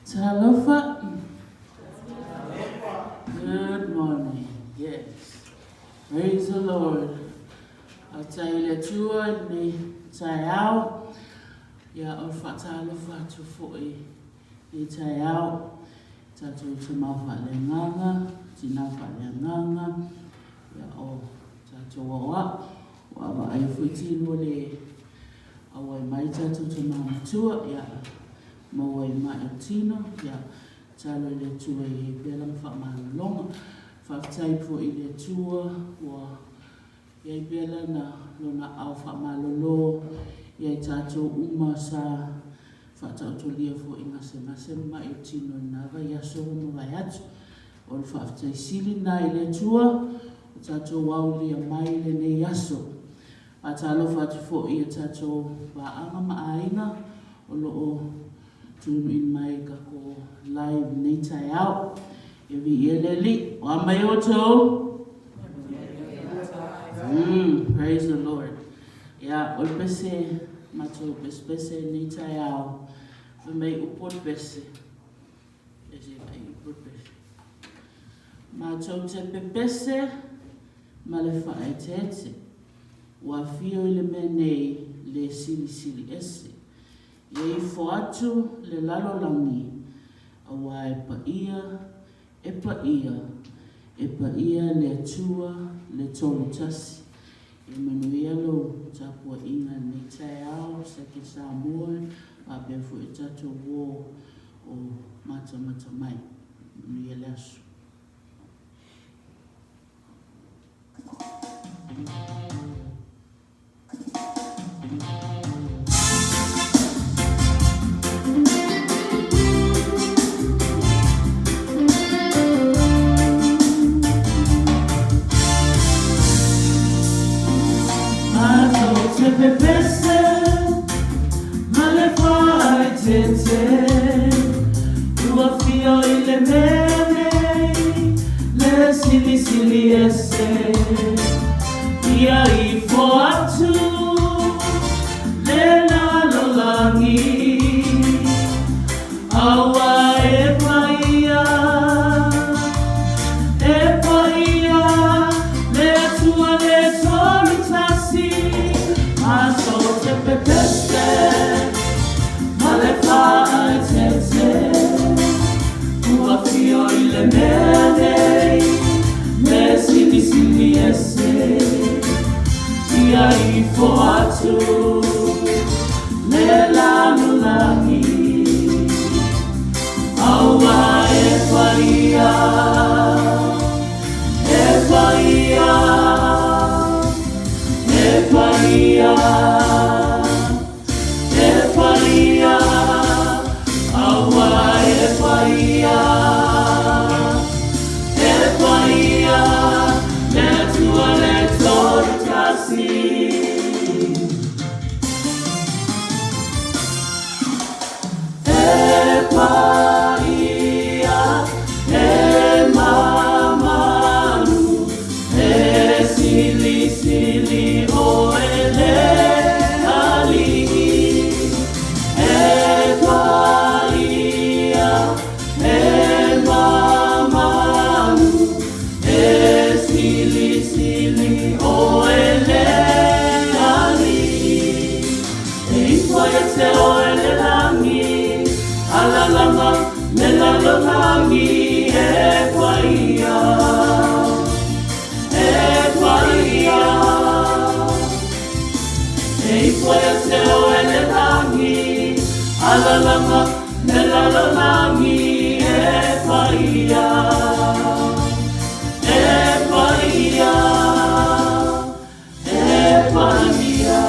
Talofa. Good morning. Yes. Praise the Lord. Faafetai i le Atua i lenei taeao. Ia, o le faatalofa atu foi i lenei taeao. Tatou tama faaleagaga, tina faaleagaga, ia o tatou aoao. Ua vaai foi tino le auai mai tatou tama matua, ia maua i mai o tino, ia talo i le Atua i ai pea lana faamalologa. Faafetai foi i le Atua ua i ai pea lana lona ao faamalolo ia i tatou uma sa faataotolia foi i gasegase ma mai o tino i lena vaiaso ua mavae atu. O le faafetai sili lena i le Atua ua tatou aulia mai lenei aso. Faatalofa atu foi i a tatou paaga ma aiga o lo o tune in mai i tatou live i lenei taeao. Ia viia le Alii. O a mai outou? Praise the Lord. Ia, o le pese, matou pesepese i lenei taeao, fai mai upu o le pese, pese mai upu o le pese. Matou te pepese ma le faaeteete, ua afio i le mea nei le silisili ese. Ia ifo atu le lalolagi, aua e paia, e paia, e paia le Atua le Tolutasi. Ia manuia lou tapuaiga i lenei taeao, Seke Samoa, faapea foi i tatou uo o matamata mai. Manuia le aso. Matou te pepese ma le faaeteete, ua fio i le mea nei le silisili ese. Ia ifo atu le lalolagi, aua e paia, e paia le Atua le Tolutasi, matou te pepese ma le faaeteete, ua fio i le mea nei le silisili ese, ia ifo atu le lalolagi, aua e paia, e paia, e paia, e paia, aua e paia, e paia, le Atua le Tolutasi. E paia, e mamalu, e silisili oe le Alii. E paia, e mamalu, e silisili oe le Alii. E ifo ia te oe le lagi, alalama le lalolagi, e paia, e paia. E ifo ia te oe le lagi, alalama le lalolagi, e paia, e paia, e paia.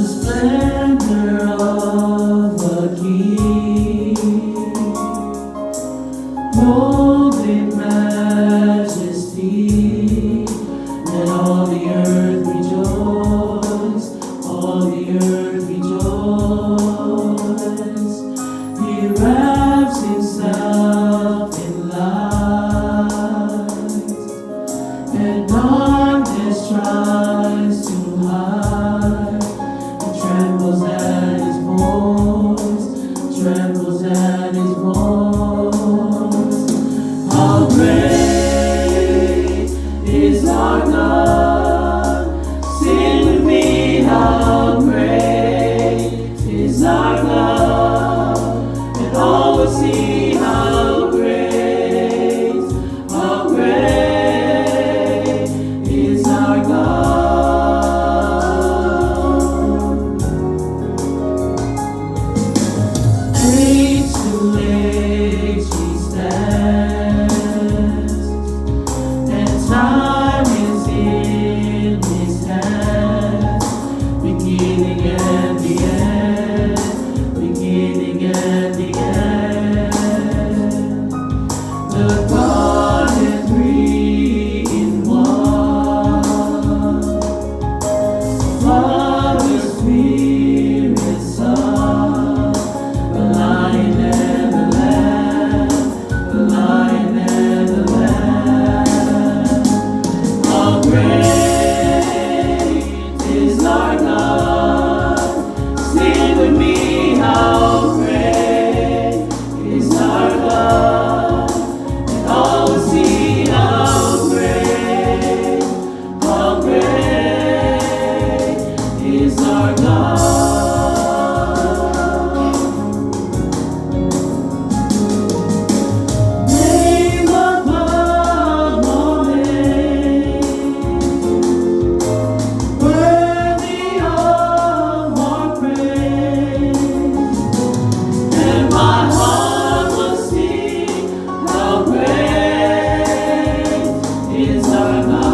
Splendor of a king, clothed in majesty. Let all the earth rejoice, all the earth rejoice. He wraps himself in light, and darkness tries to hide. He trembles at his voice, trembles at his voice. How great is our God? Sing with me, how great is our God? And all will see how great is our God. Age to age he stands, and time is in his hands, beginning and the end, beginning and the end. The Godhead three in one. Father, Spirit, Son, the Lion and the Lamb, the Lion and the Lamb. How great is our God? Sing with me, how great is our God? And all will see how great is our God. Name above all names, worthy of our praise. And my heart will sing, how great is our God.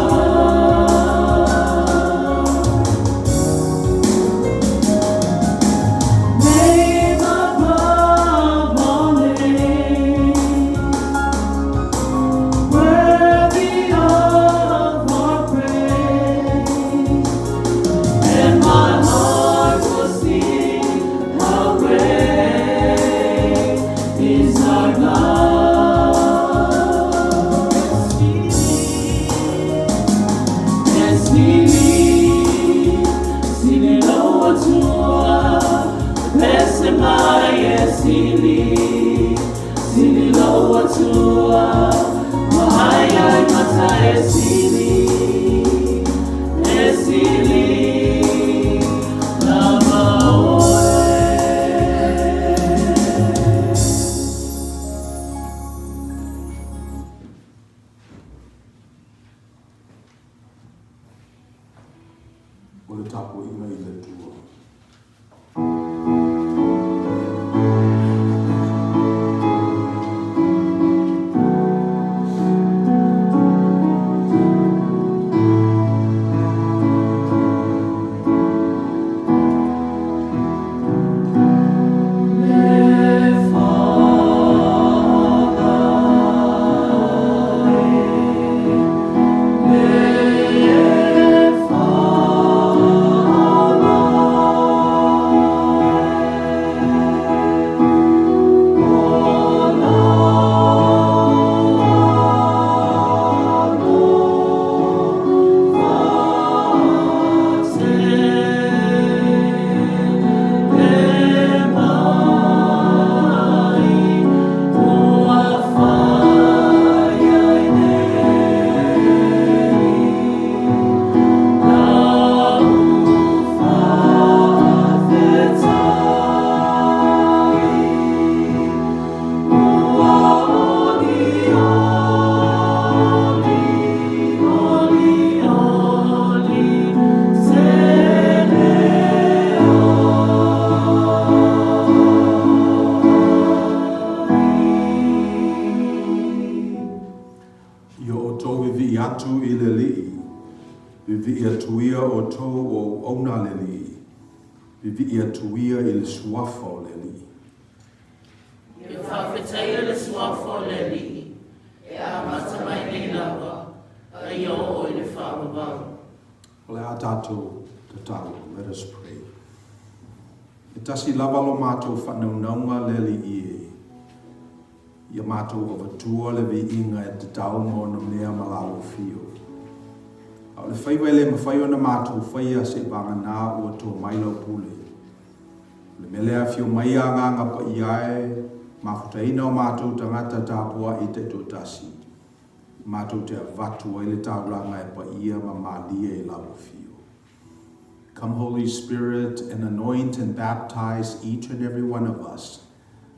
Name above all names, worthy of our praise. And my heart will sing, how great is our God. Esili, sili lo Atua, pese mai esili, sili lo Atua, mahai ai mata esili, esili, lava oe. O le tapuaiga i le Atua. Le Vivii atu ia i le Suafa o le Alii. Ia faafetaia le Suafa o le Alii, e amata mai nei lava, a ia oo i le faavavau. O le a tatou tatalo, let us pray. E tasi lava lo matou faanaunauga le Alii e, ia matou avatua le viiga e tatau ma ona mea ma lau afio. A o le faiva e le mafai ona matou faia seivagana ua to mai lau pule. O le mea lea afio mai a Agaga Paia e, mafutaina o matou tagata tapuai taitoatasi, matou te avatu ai le taulaga e paia ma malie i lau afio. Come Holy Spirit and anoint and baptize each and every one of us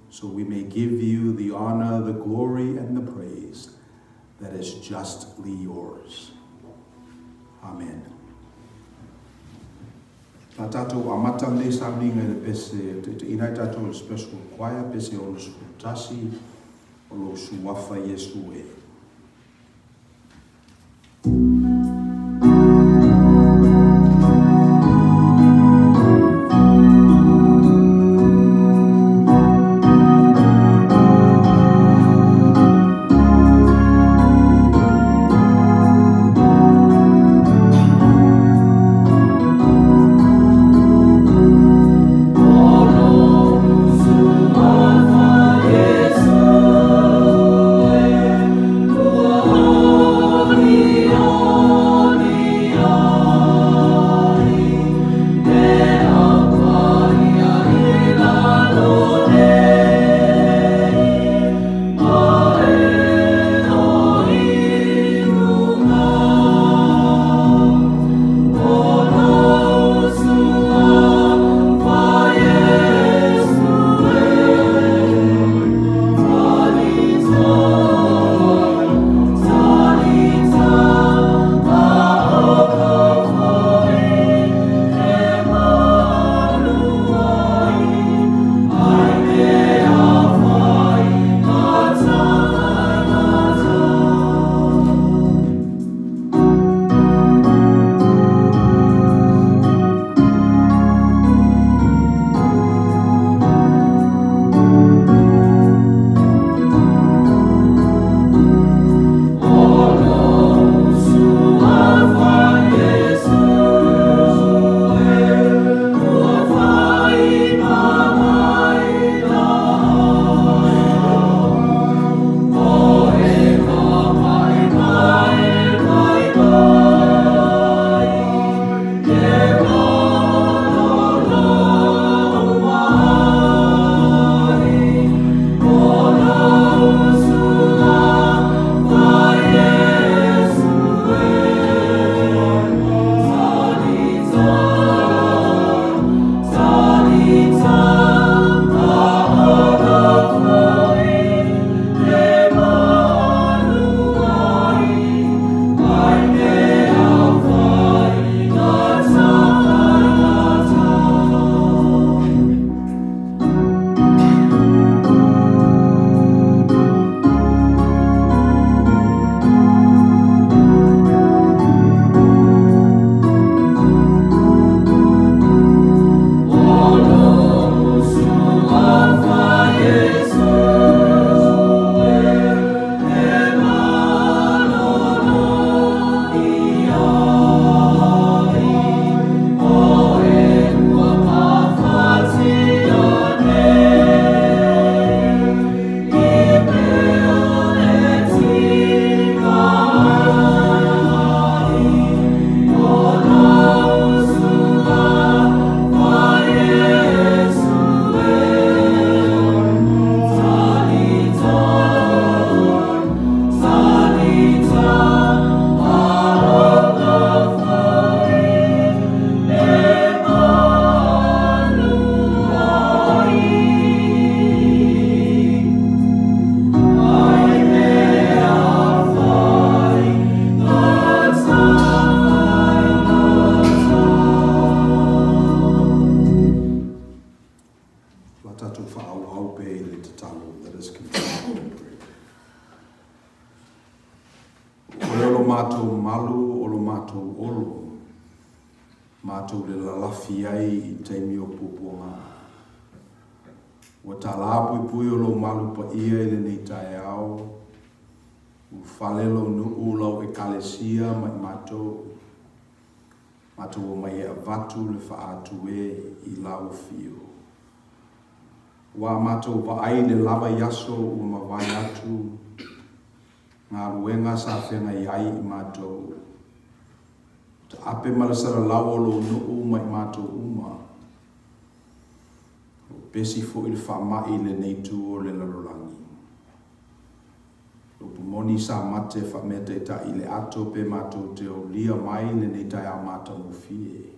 so we may give you the honor, the glory and the praise that is justly yours. Amen. La tatou amata lenei sauniga i le pese e taitaiina ai tatou i le special choir, pese 61 o lou suafa Iesu e. La tatou faaauau pea i le tatalo, let us continue to pray. O le o lo matou malu, o lo matou olo. Matou le lalafi ai i taimi o puapuaga. Ua talā puipui o lou malu paia i lenei taeao, ulufale lou nuu, lau Ekalesia ma i matou. Matou omai e avatu le faaatu e i lau afio. Ua a matou vaai i le lava i aso ua mavae atu, galuega sa feagai ai i matou. Taape ma le salalau o lou nuu ma i matou uma. Ua pesi foi le faamai i lenei itu o le lalolagi. Le upu moni sa mate faameataitai i le ato pe matou te aulia mai lenei taeao matagofie.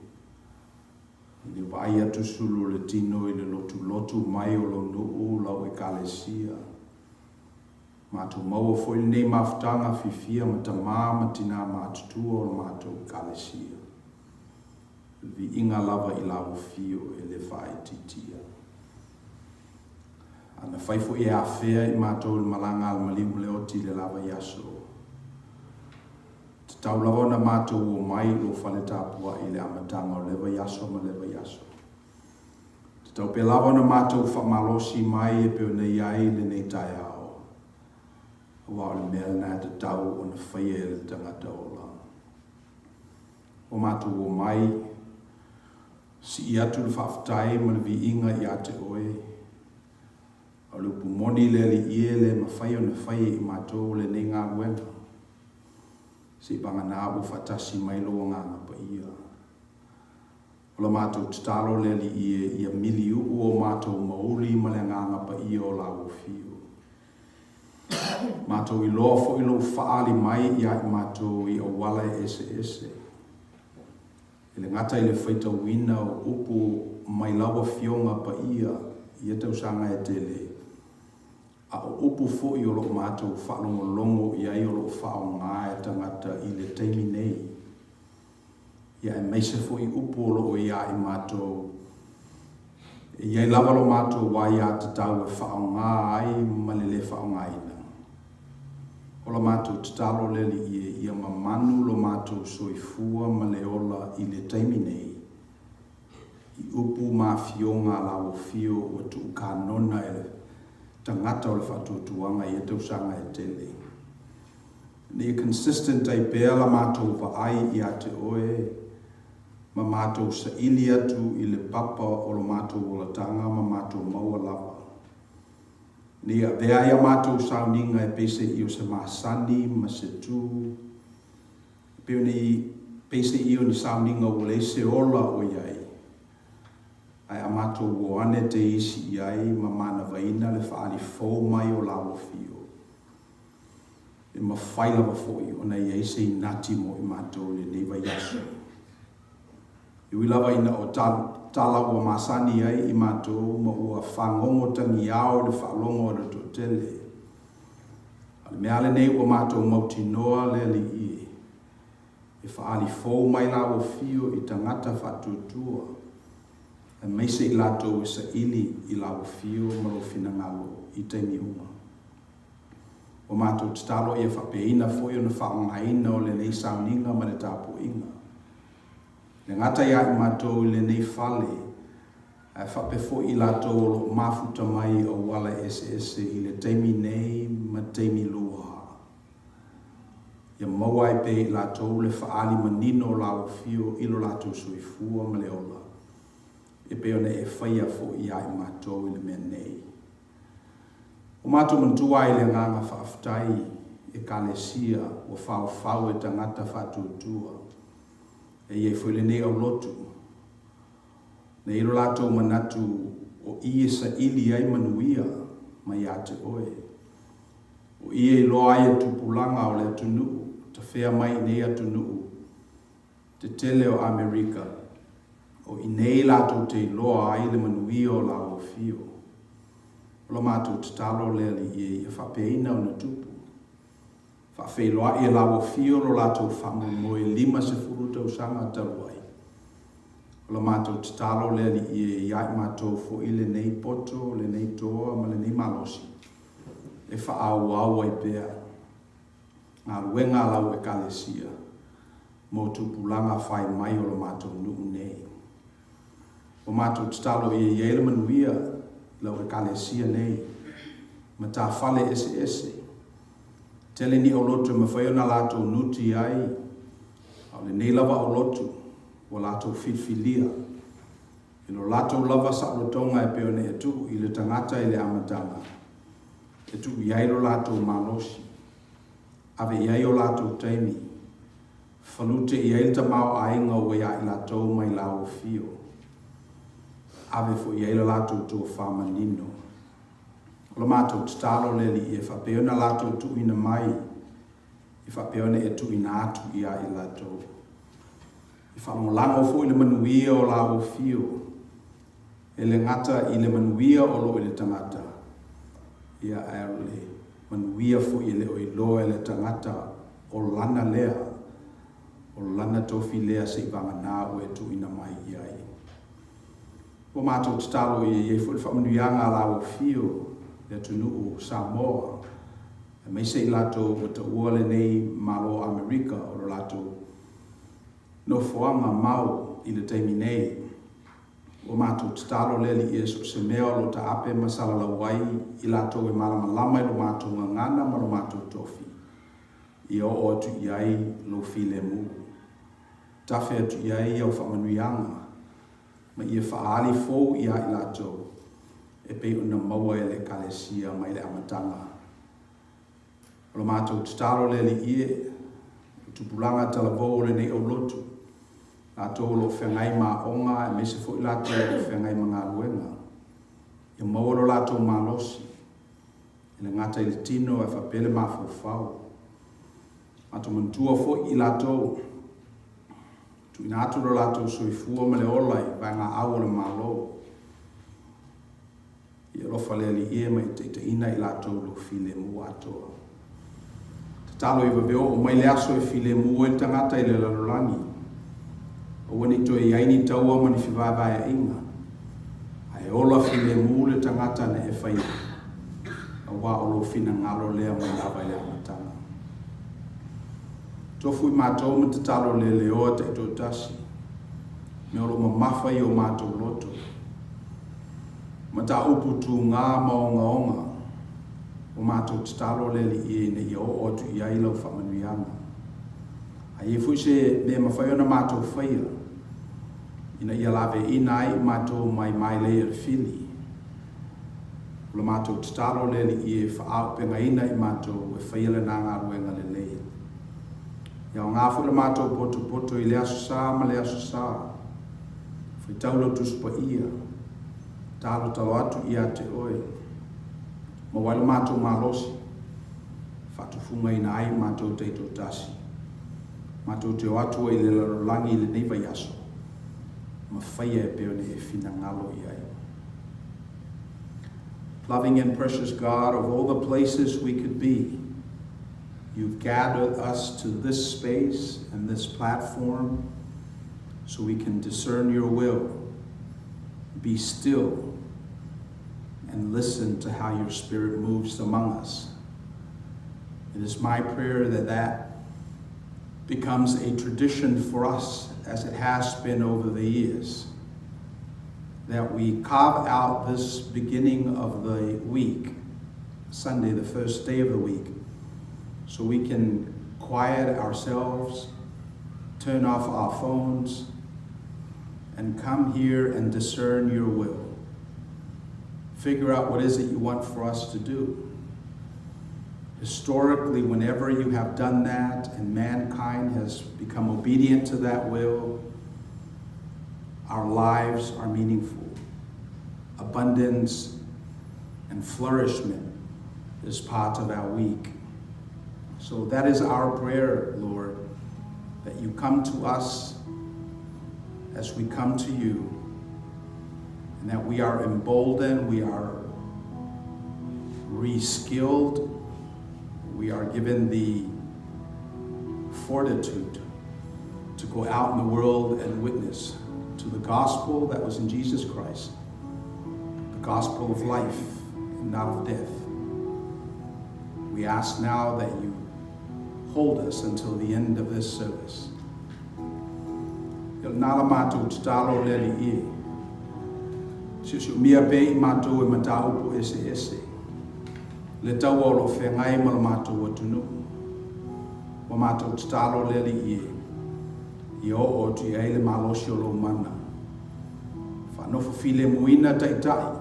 I le vaai atu sulu o le tino i le lotulotu mai o lou nuu, lau Ekalesia. Matou maua foi lenei mafutaga fiafia ma tama ma tina matutua o le matou Ekalesia. O le viiga lava i lau afio e le faaitiitia. A na fai foi e afea i matou i le malaga a le maliu ma le oti i le la vaiaso, tatau lava ona matou omai i lou fale tapuai i le amataga o lea vaiaso ma lea vaiaso. Tatau pea lava ona matou faamalosi mai e pei ona i ai lenei taeao, aua o le mea lena e tatau ona faia e le tagata ola. Ua matou omai, sii atu le faafetai ma le viiga ia te oe. A o le upu moni le Alii e le mafai ona fai e i matou lenei galuega, seivagana ua faatasi mai lou Agaga Paia. O la matou tatalo le Alii e ia miliu'u o matou mauli ma le Agaga Paia o lau Afio. Matou iloa foi lou faaali mai ia i matou i auala e eseese. E le gata i le faitauina o upu mai lau Afioga Paia i ia tausaga e tele, a o upu foi o lo o matou faalogologo i ai o lo o faaaoga e tagata i le taimi nei. Ia aemaise foi upu o lo o iā i matou, e i ai lava lo matou aiatatau e faaaoga ai ma le lē faaaogaina. O la matou tatalo le Alii e, ia mamanu lo matou soifua ma le ola i le taimi nei, i upu ma afioga a lau afio ua tuukanona e le tagata o le faatuatuaga i ia tausaga e tele. Ina ia consistent ai pea la matou vaai ia te oe ma matou saili atu i le papa o lo matou olataga ma matou maua lava. Ina ia avea ai a matou sauniga e peiseai o se masani ma se tu, e pei ona i peiseai o ni sauniga ua leai se ola o i ai, ae a matou o ane te isi i ai ma manavaina le faaali fou mai o lau afio. E mafai lava foi ona i ai se inati mo i matou i lenei vaiaso. E ui lava ina o tala ua masani ai i matou ma ua fagogo tagiao i le faalogo a le toatele, a o le mea lava lenei ua matou mautinoa le Alii e, e faaali fou mai lau afio i tagata faatuatua, aemaise i latou e saili i lau afio ma lou finagalo i taimi uma. Ua matou tatalo ia faapeina foi ona faaaogaina o lenei sauniga ma le tapuaiga. E le gata ia i matou i lenei fale, ae faapea foi i latou o lo o mafuta mai i auala eseese i le taimi nei ma taimi lua. Ia maua ai pea i latou le faaali manino o lau afio i lo latou soifua ma le ola, e pei ona e faia foi ia i matou i le mea nei. Ua matou manatua ai le agaga faafetai Ekalesia ua faofau e tagata faatuatua e i ai foi lenei aulotu. Na i ai lo latou manatu o i e saili ai manuia mai ia te oe. O i e iloa ai e tupulaga o le atunuu tafea mai i nei atunuu tetele o Amerika, o i nei latou te iloa ai le manuia o lau afio. O la matou tatalo le Alii e ia faapeina ona tupu. Faafeiloai e lau afio lo latou faamoemoe 50 tausaga talu ai. O la matou tatalo le Alii e ia i matou foi lenei poto, lenei toa ma lenei malosi e faaauau ai pea galuega a lau Ekalesia. Mo tupulaga fai mai o lo matou nuu nei. Ua matou tatalo ia i ai le manuia i lau Ekalesia nei, matafale eseese. Tele ni aulotu e mafai ona latou nuti ai, a o lenei lava aulotu ua latou filifilia i lo latou lava saolotoga e pei ona e tuu i le tagata i le amataga, e tuu i ai lo latou malosi. Ave i ai o latou taimi. Falute i ai le tamaoaiga ua iā i latou mai lauofio. Ave foi i ai le latou tofa manino. O le matou tatalo le Alii e faapea ona latou tuuina mai, e faapea ona e tuuina atu iā i latou. E faalagolago foi le manuia o lauofio, e le gata i le manuia o lo o i le tagata, ia ae o le manuia foi e le o iloa e le tagata o lana lea, o lana tofi lea seivagana ua e tuuina mai i ai. Ua matou tatalo ia i ai foi le faamanuiaga a lauofio le atunuu o Samoa, aemaise i latou ua taua lenei Malo o Amerika o lo latou nofoaga mau i le taimi nei. Ua matou tatalo le Alii e so o se mea o lo o taape ma salalau ai i latou e malamalama i lo matou gagana ma lo matou tofi, ia oo atu i ai lou filemu. Tafe atu i ai au faamanuiaga, ma ia faaali fou iā i latou e pei ona maua e le Ekalesia mai le amataga. O le matou tatalo le Alii e, o tupulaga talavou o lenei aulotu, latou o lo o feagai ma aoga aemaise foi latou o lo o feagai ma galuega, ia maua lo latou malosi, e le gata i le tino ae faapea le mafaufau. Matou manatua foi i latou, tuuina atu lo latou soifua ma le ola i vaegaau o le Malo. I alofa le Alii e ma i taitaiina i latou lou filemu atoa. Tatalo i vave oo mai le aso e filemu ai le tagata i le lalolagi. Aua ne i toe i ai ni taua ma ni fevaevaeaiga, ae ola filemu le tagata na e faia, aua o lou finagalo lea mai lava i le amataga. Tofu i matou ma tatalo leleoa taitoatasi, mea o lo o mamafa i o matou loto. Mataupu tuga ma ogaoga, ua matou tatalo le Alii ina ia oo atu i ai lau faamanuiaga. A i ai foi se mea e mafai ona matou faia ina ia laveaiina ai i matou mai mailei a le fili, o le matou tatalo le Alii e faaaupegaina i matou e faia lena galuega lelei. Ia aoga foi le matou potopoto i le Aso Sa ma le Aso Sa. Faitau lau Tusi Paia, talotalo atu ia te oe. Maua ai lo matou malosi, faatufugaina ai matou taitoatasi. Matou te o atu ai i le lalolagi i lenei vaiaso, ma faia e pei ona e finagalo i ai. Loving and precious God, of all the places we could be, you've gathered us to this space and this platform so we can discern your will, be still, and listen to how your Spirit moves among us. It is my prayer that that becomes a tradition for us as it has been over the years, that we carve out this beginning of the week, Sunday, the first day of the week, so we can quiet ourselves, turn off our phones, and come here and discern your will. Figure out what is it you want for us to do. Historically, whenever you have done that and mankind has become obedient to that will, our lives are meaningful. Abundance and flourishment is part of our week. So that is our prayer, Lord, that you come to us as we come to you, and that we are emboldened, we are reskilled, we are given the fortitude to go out in the world and witness to the gospel that was in Jesus Christ, the gospel of life and not of death. We ask now that you hold us until the end of this service. Ia o lena la matou tatalo le Alii e. Siosiomia pea i matou e mataupu eseese le taua o lo o feagai ma lo matou atunuu. Ua matou tatalo le Alii e, ia oo atu i ai le malosi o lou mana. Faanofo filemuina Taitai,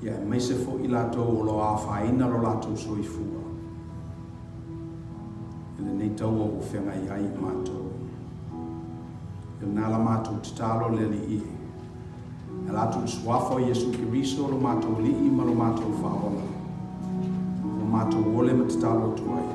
ia aemaise foi i latou o lo o afaina lo latou soifua i lenei taua ua feagai ai i matou. Ia lena la matou tatalo le Alii e. E ala atu i le Suafa o Iesu Keriso lo matou Alii ma lo matou Faaola, ua matou ole ma tatalo atu ai.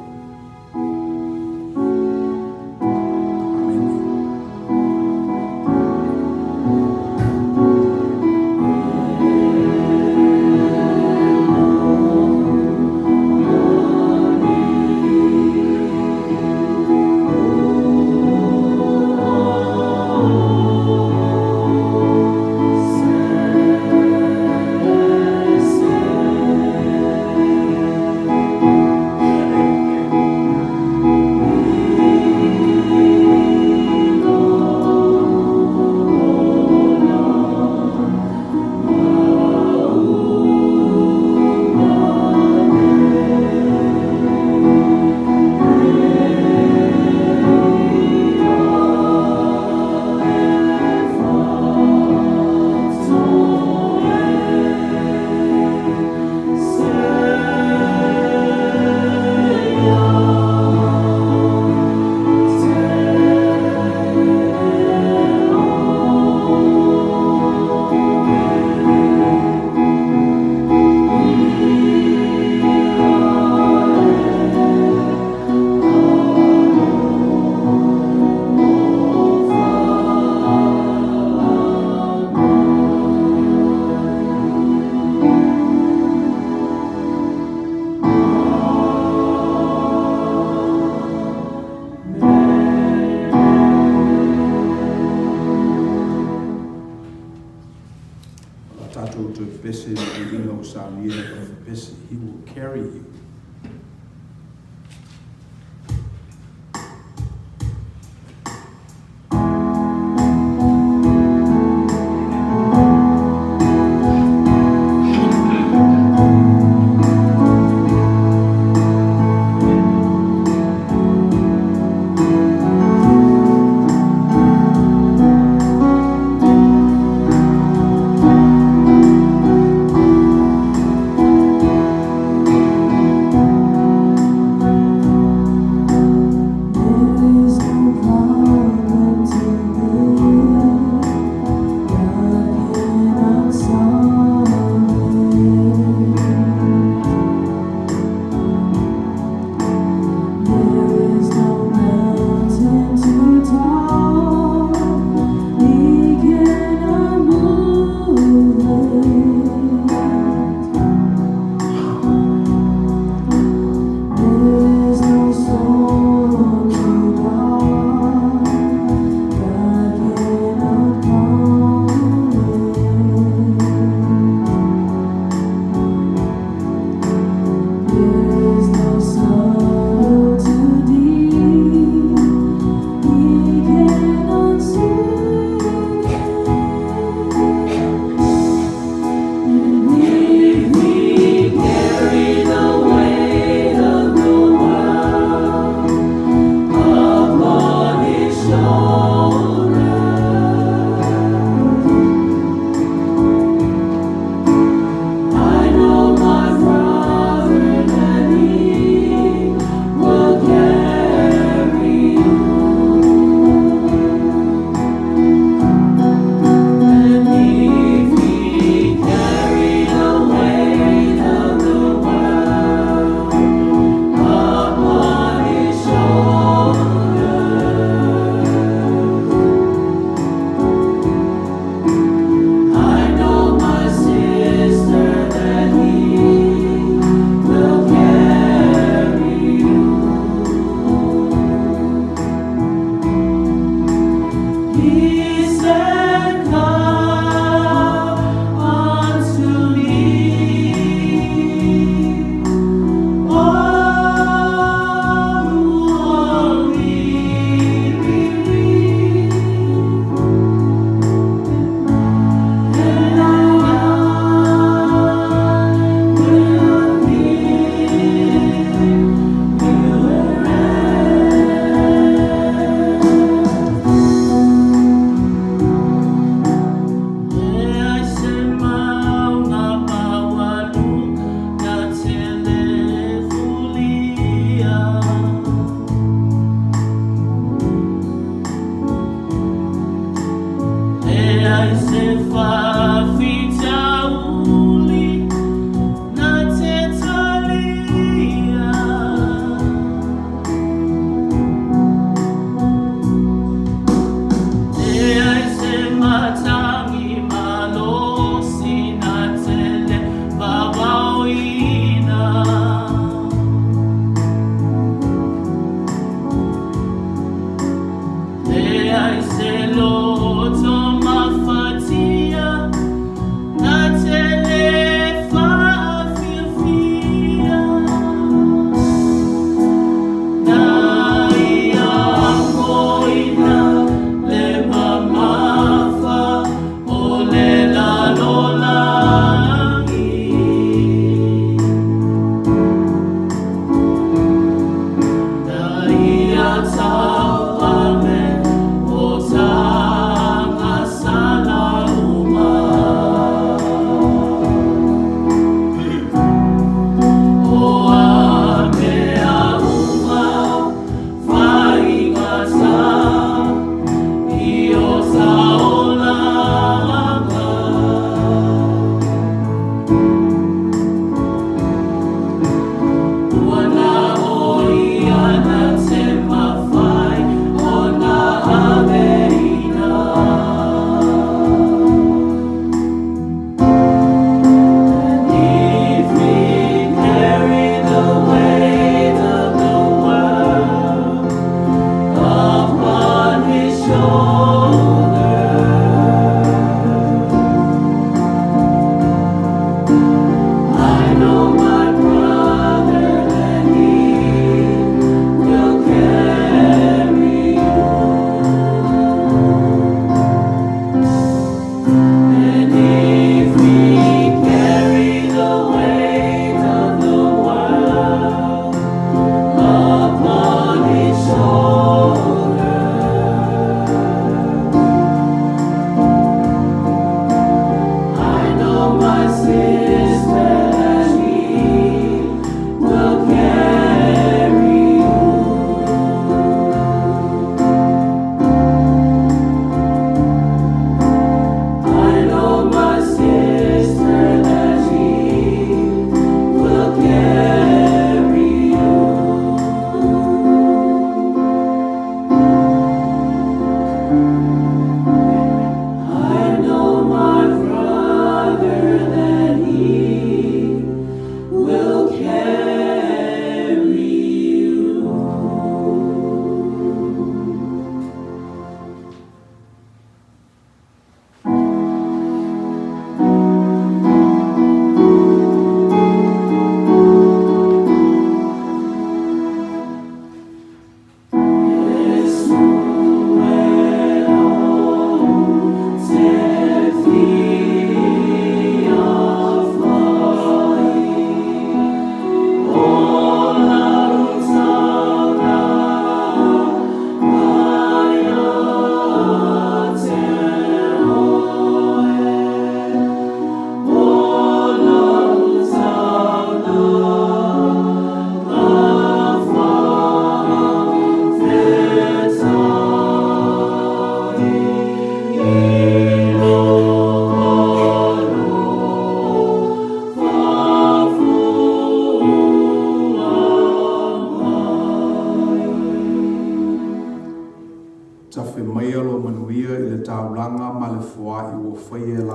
Amene. O le a tatou toe pepese i le viiga ua saunia e le pepese, He will carry you.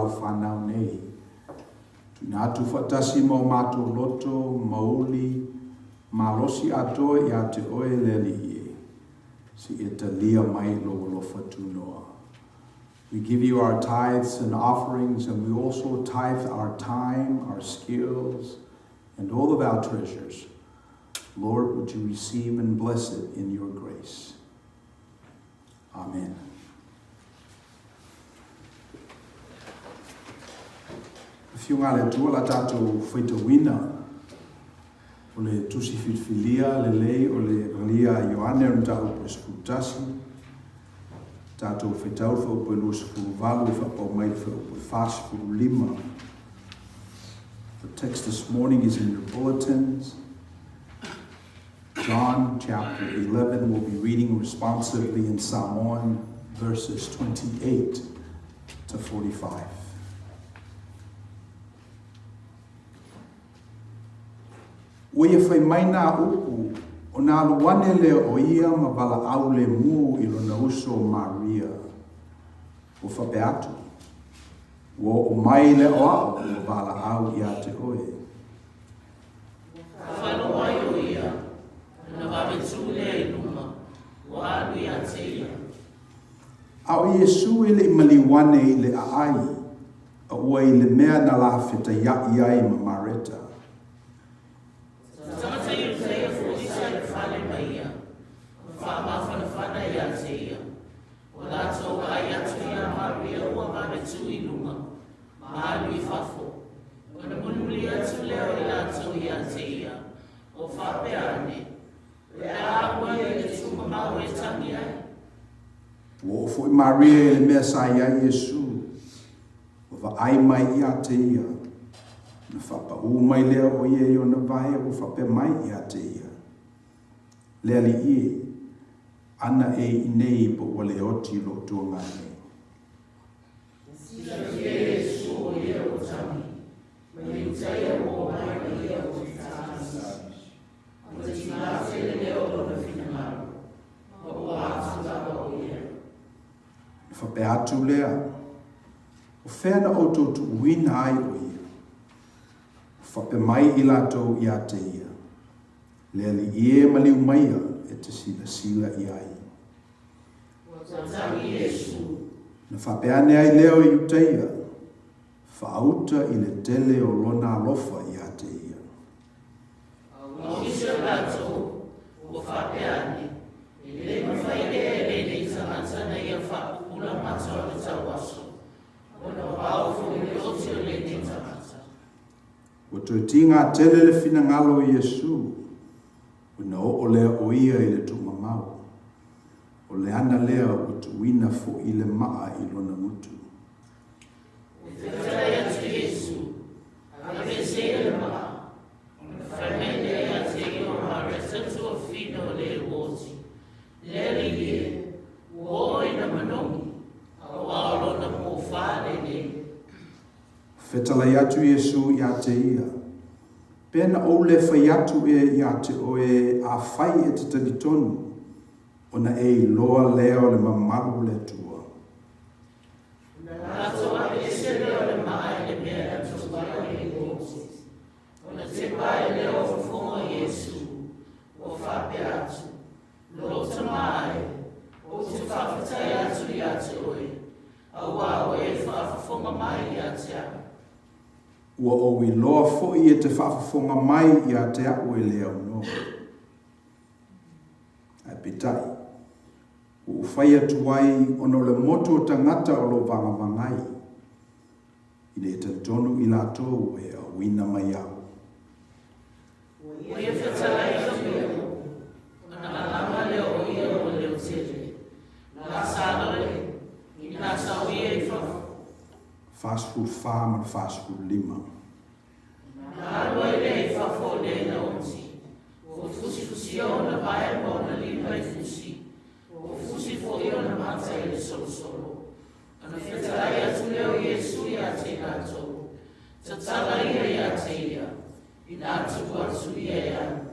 lau fanau nei. Tuuina atu faatasi ma o matou loto, mauli, malosi atoa ia te oe le Alii e, se i e talia mai lou alofa tunoa. We give you our tithes and offerings, and we also tithe our time, our skills, and all of our treasures. Lord, would you receive and bless it in your grace? Amen. Afioga a le Atua la tatou faitauina o le tusi filifilia lelei o le Evalia a Ioane o le mataupu e 11, tatou faitau le fuaiupu e 28 e faapau mai le fuaiupu e 45. The text this morning is in your bulletins. John chapter 11, we'll be reading responsively in Samoan verses 28 to 45. Ua ia fai mai nā upu, ona alu ane lea o ia ma valaau lemu i lona uso o Maria. Ua faapea atu, Ua oo mai le aʻoaʻo ua valaau iā te oe. Ua faalogo ai o ia, ona vave tū lea i luma, ua alu iā te ia. A ʻo Iesū e le i maliu ane i le ʻaʻai, a ua i le mea na lafetaiaʻi ai ma Mareta. Se tagata Iutaia foʻi sa i le fale ma ia, ma faamafanafana iā te ia. Ua latou vaai atu iā Maria ua vave tū i luma, ma alu i fafo. Ona mulimuli atu lea o i latou iā te ia, ua faapea ane, Le a ua ia i le tūmamao e tangi ai? Ua oo foʻi Maria i le mea sa i ai Iesū, ua vaai mai iā te ia. Ona faapaū mai lea o ia i ona vae ua faapea mai iā te ia, Le Alii e, ana e i inei po ua le oti loo tuagane. Silafia e Iesu o ia ua tangi, ma Iutaia ua o mai ma ia ua fetāmisi. Ua tigā tele lea o lona finagalo, ma ua atu lava o ia. Ona faapea atu lea, O fea na outou tuuina ai o ia? Ua faapea mai i latou iā te ia, Le Alii e maliu maia e te silasila i ai. Ua tangi Iesu. Na faapea ane ai lea o Iutaia, Faauta i le tele o lona alofa iā te ia. A o nisi o latou, ua faapea ane, E le mafai ea e lenei tagata na ia faapupula mata o le tauaso, ona ua ao foi le oti o lenei tagata. Ua toe tigā tele le finagalo o Iesū, ona oo lea o ia i le tuumamao. O le ana lea ua tuuina foʻi le maa i lona gutu. Ua fetalai atu Iesu, Aveese le maa, ona fai mai lea ia te ia o Mareta tuafafine o le ua oti, Le Alii e, ua oo ina manogi, auā o lona pō fā lenei. Fetalai atu Iesu iā te ia, Pe na ou le fai atu ea iā te oe afai e te talitonu, ona e iloa lea o le mamalu o le Atua. Ona latou aveese lea o le maa i le mea na tuu ai le ua oti. Ona tepa ai lea o fofoga o Iesu, ua faapea atu, Lou tama e, ou te faafetai atu ia te oe, auā ua e faafofoga mai ia te au. Ua ou iloa foʻi e te faafofoga mai ia te aʻu e le aunoa. Ae peitai, ua ou fai atu ai ona o le motu o tagata o lo o vagavagai, ina ia talitonu i latou e auina mai au. Ua ia fetalai atu ia upu, ona alama lea o ia ua leo tele. Lasalo e, inā sau ia i fafo. 44 ma le 45. Ona alu ai lea i fafo o le na oti, ua fusifusia ona vae ma ona lima i fusi, ua fusi foʻi ona mata i le solosolo. Ona fetalai atu lea o Iesu iā te latou, Tatala ia iā te ia, inā tuu atu ia e alu.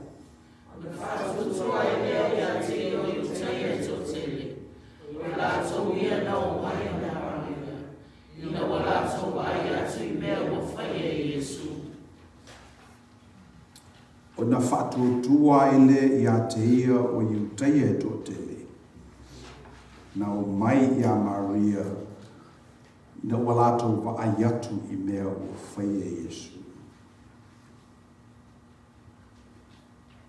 Ona faatuatua ai lea iā te ia o Iutaia e toatele, o i latou ia na o mai ma Maria, ina ua latou vaai. Ona faatuatua ai lea ia te ia o Iutaia e toatele, na omai iā Maria ina ua latou vaai atu i mea ua faia e Iesu.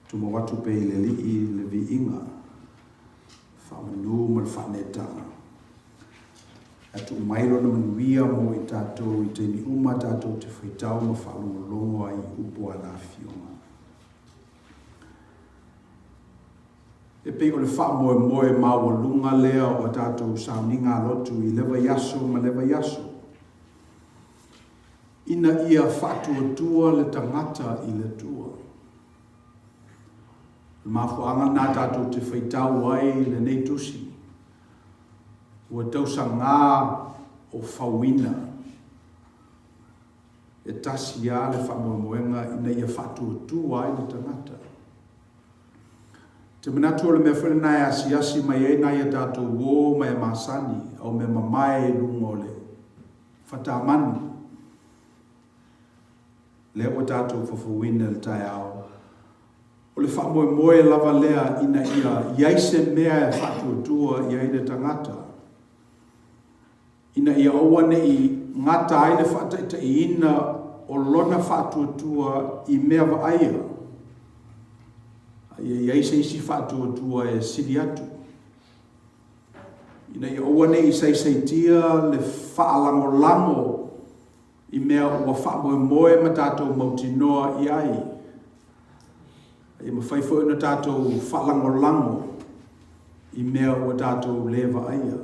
Tumau atu pea i le Alii le viiga, faamanu ma le faaneetaga. Ae tuu mai Lona manuia mo i tatou i taimi uma tatou te faitau ma faalogologo ai i upu a Ana Afioga. E pei o le faamoemoe maualuga lea o a tatou sauniga lotu i lea vaiaso ma lea vaiaso, ina ia faatuatua le tagata i le Atua. O le mafuaaga lena tatou te faitau ai lenei tusi, ua tausagā o fauina. E tasi lava le faamoemoega ina ia faatuatua ai le tagata. Ou te manatu o le mea foi lena e asiasi mai ai nai a tatou uō ma e masani au mea mamae i luga o le fatamanu lea ua tatou fofouina i le taeao. O le faamoemoe lava lea ina ia i ai se mea e faatuatua i ai le tagata, ina ia aua ne i gata ai le faataitaiina o lona faatuatua i mea vaaia, a ia i ai se isi faatuatua e sili atu, ina ia aua ne i saisaitia le faalagolago i mea ua faamoemoe ma tatou mautinoa i ai, a ia mafai foi ona tatou faalagolago i mea ua tatou le vaaia.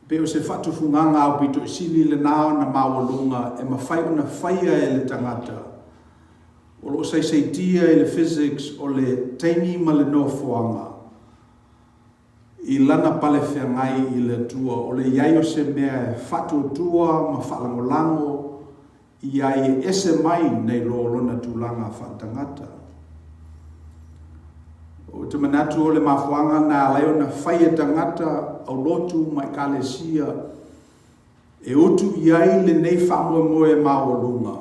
E pei o se faatufugaga aupito sili lena ona maualuga e mafai ona faia e le tagata o lo o saisaitia i le physics o le taimi ma le nofoaga i lana pale feagai i le Atua, o le i ai o se mea e faatuatua ma faalagolago i ai e ese mai nei lo lona tulaga faaletagata. Ou te manatu o le mafuaaga na ala ai ona fai e tagata aulotu ma ekalesia e utu i ai lenei faamoemoe maualuga.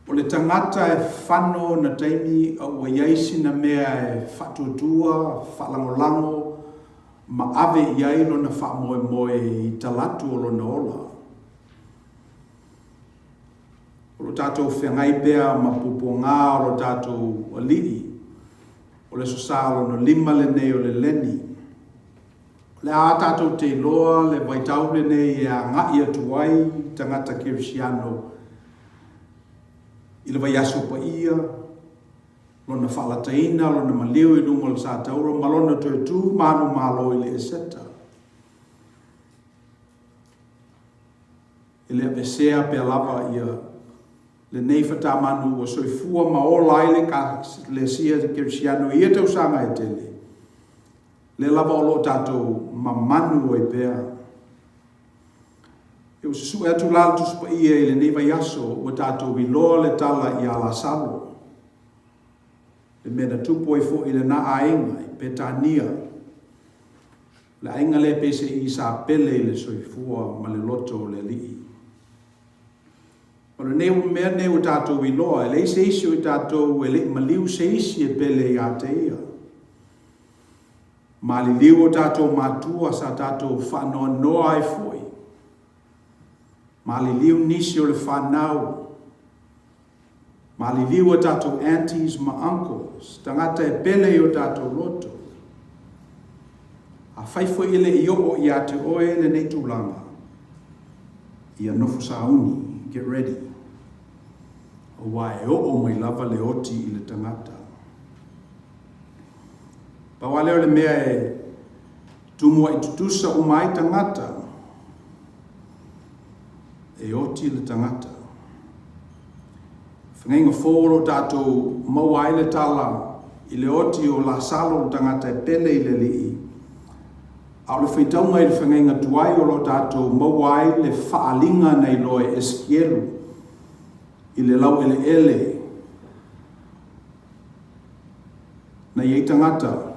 O le tagata e fano ona taimi a ua i ai sina mea e faatuatua, faalagolago ma ave i ai lona faamoemoe i talatu o lona ola. O lo tatou feagai pea ma puapuagā o lo tatou Alii, o le Aso Sa lona lima lenei o le Leni. O le a tatou te iloa le vaitau lenei e agai atu ai tagata kerisiano i le vaiaso paia, lona faalataina, lona maliu i luga o le satauro ma lona toe tu manumalo i le Eseta. E le avesea pea lava ia lenei fatamanu ua soifua ma ola ai le Ekalesia Kerisiano i ia tausaga e tele, lea lava o lo o tatou mamanu ai pea. E ua susue atu la le Tusi Paia i lenei vaiaso ua tatou iloa le tala ia Lasalo, le mea na tupu ai foi i lena aiga i Petania, Le aiga lea pei se i sa pele i le soifua ma le loto o le Alii. O lenei mea nei ua tatou iloa, e leai se isi o i tatou e le i maliu se isi e pele ia te ia. Maliliu o tatou matua sa tatou faanoanoa ai foi. Maliliu nisi o le fanau. Maliliu a tatou aunties ma uncles, tagata e pele i o tatou loto. Afai foi e le i oo ia te oe lenei tulaga, ia nofo sauni, get ready, aua e oo mai lava le oti i le tagata. Pau lava lea o le mea e tumua'i tutusa uma ai tagata, E oti le tagata. Fagaiga fou o lo o tatou maua ai le tala i le oti o Lasalo le tagata e pele i le Alii, a o le faitauga i le fagaiga tuai o lo o tatou maua ai le faaaliga na iloa e Esekielu i le laueleele na i ai tagata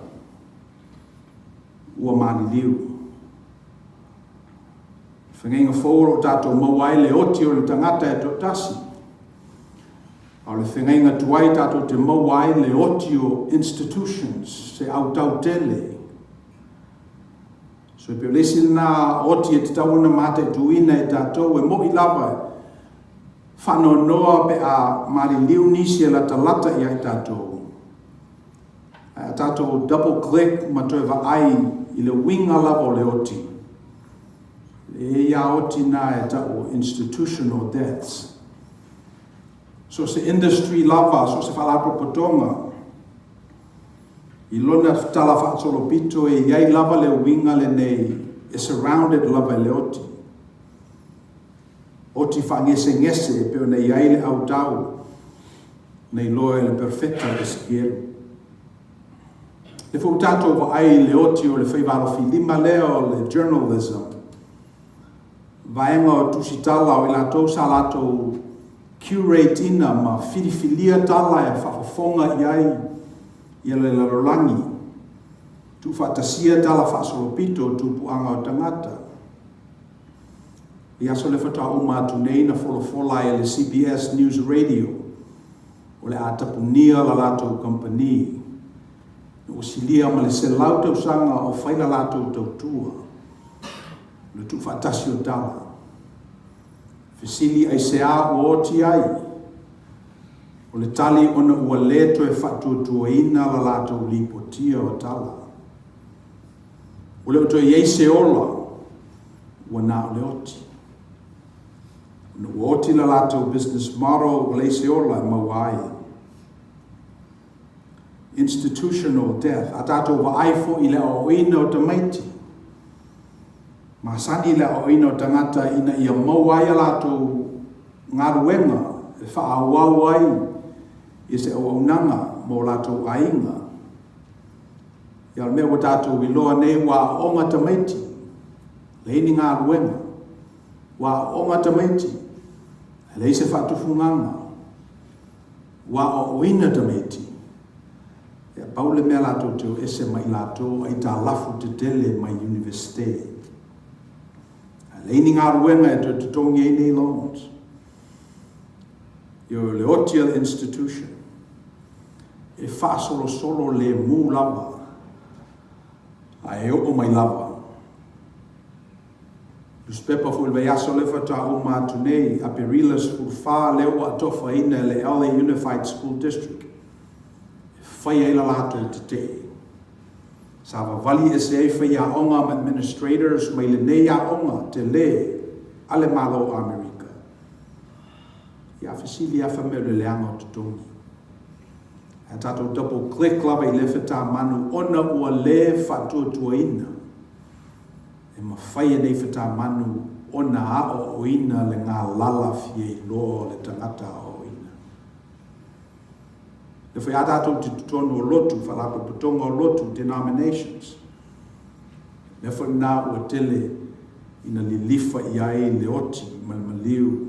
ua maliliu. Fagaiga fou o lo o tatou maua ai le oti o le tagata e toatasi. A o le fegaiga tuai tatou te maua ai le oti o institutions, se autau tele. So e pei o le isi lena oti e tatau ona mataituina e tatou, e mo'i lava e faanoanoa pe a maliliu nisi e latalata ia i tatou. Ae a tatou double click ma toe vaai i le uiga lava o le oti, e i ai a oti na e tau o institutional deaths. So se industry lava, so se faalapotopotoga, i lona tala faasolopito e i ai lava le uiga lenei e surrounded lava e le oti. Oti faagesegese e pei ona i ai le autau na iloa e le Perofeta Esekielu. Le foi ua tatou vaai i le oti o le faiva-alofilima lea o le journalism, vaega o tusitala o i latou sa latou curate ina ma filifilia tala e faafofoga i ai ia le lalolagi, tuufaatasia tala faasolopito o tupuaga o tagata. I aso le faatoa uma atu nei na folafola ai e le CBS News Radio o le a tapunia la latou kamupani na ua silia ma le 100 tausaga o fai la latou tautua o le tuufaatasi o tala. Fesili aisea ua oti ai? O le tali ona ua le toe faatuatuaina la latou lipotia o tala. Ua le o toe i ai se ola, ua na o le oti. Ona ua oti la latou business model, ua leai se ola e maua ai. Institutional death, a tatou vaai foi i le aoaoina o tamaiti, masani le aoaoina o tagata ina ia maua ai a latou galuega e faaauau ai i se auaunaga mo latou aiga. Ia o le mea ua tatou iloa nei ua aooga tamaiti, leai ni galuega. Ua aooga tamaiti, leai se faatufugaga. Ua aoaoina tamaiti, ia pau le mea latou te o ese mai latou aitalafu tetele mai Universite. Ae leai ni galuega e toe totogi ai nei loans. Ia o le oti a le institution e faasolosolo lemu lava ae oo mai lava. Nusipepa foi i le vaiaso lea faatoa uma atu nei, Aperila 14 lea ua atofaina e le LA Unified School District e fai ai la latou tetee. Sa vavali ese ai faiaoga ma administrators mai lenei aoga tele a le Malo o Amerika. Ia fesili lava fai mai o le leaga o totogi. Ae tatou double click lava i lea fetamanu ona ua le faatuatuaina e mafai e nei fetamanu ona aoaoina le galala fia iloa o le tagata aoaoina. Lea foi a tatou te totonu o lotu, faalapotopotoga o lotu, denominations. Lea foi lena ua tele ina lilifa i ai le oti ma le maliu.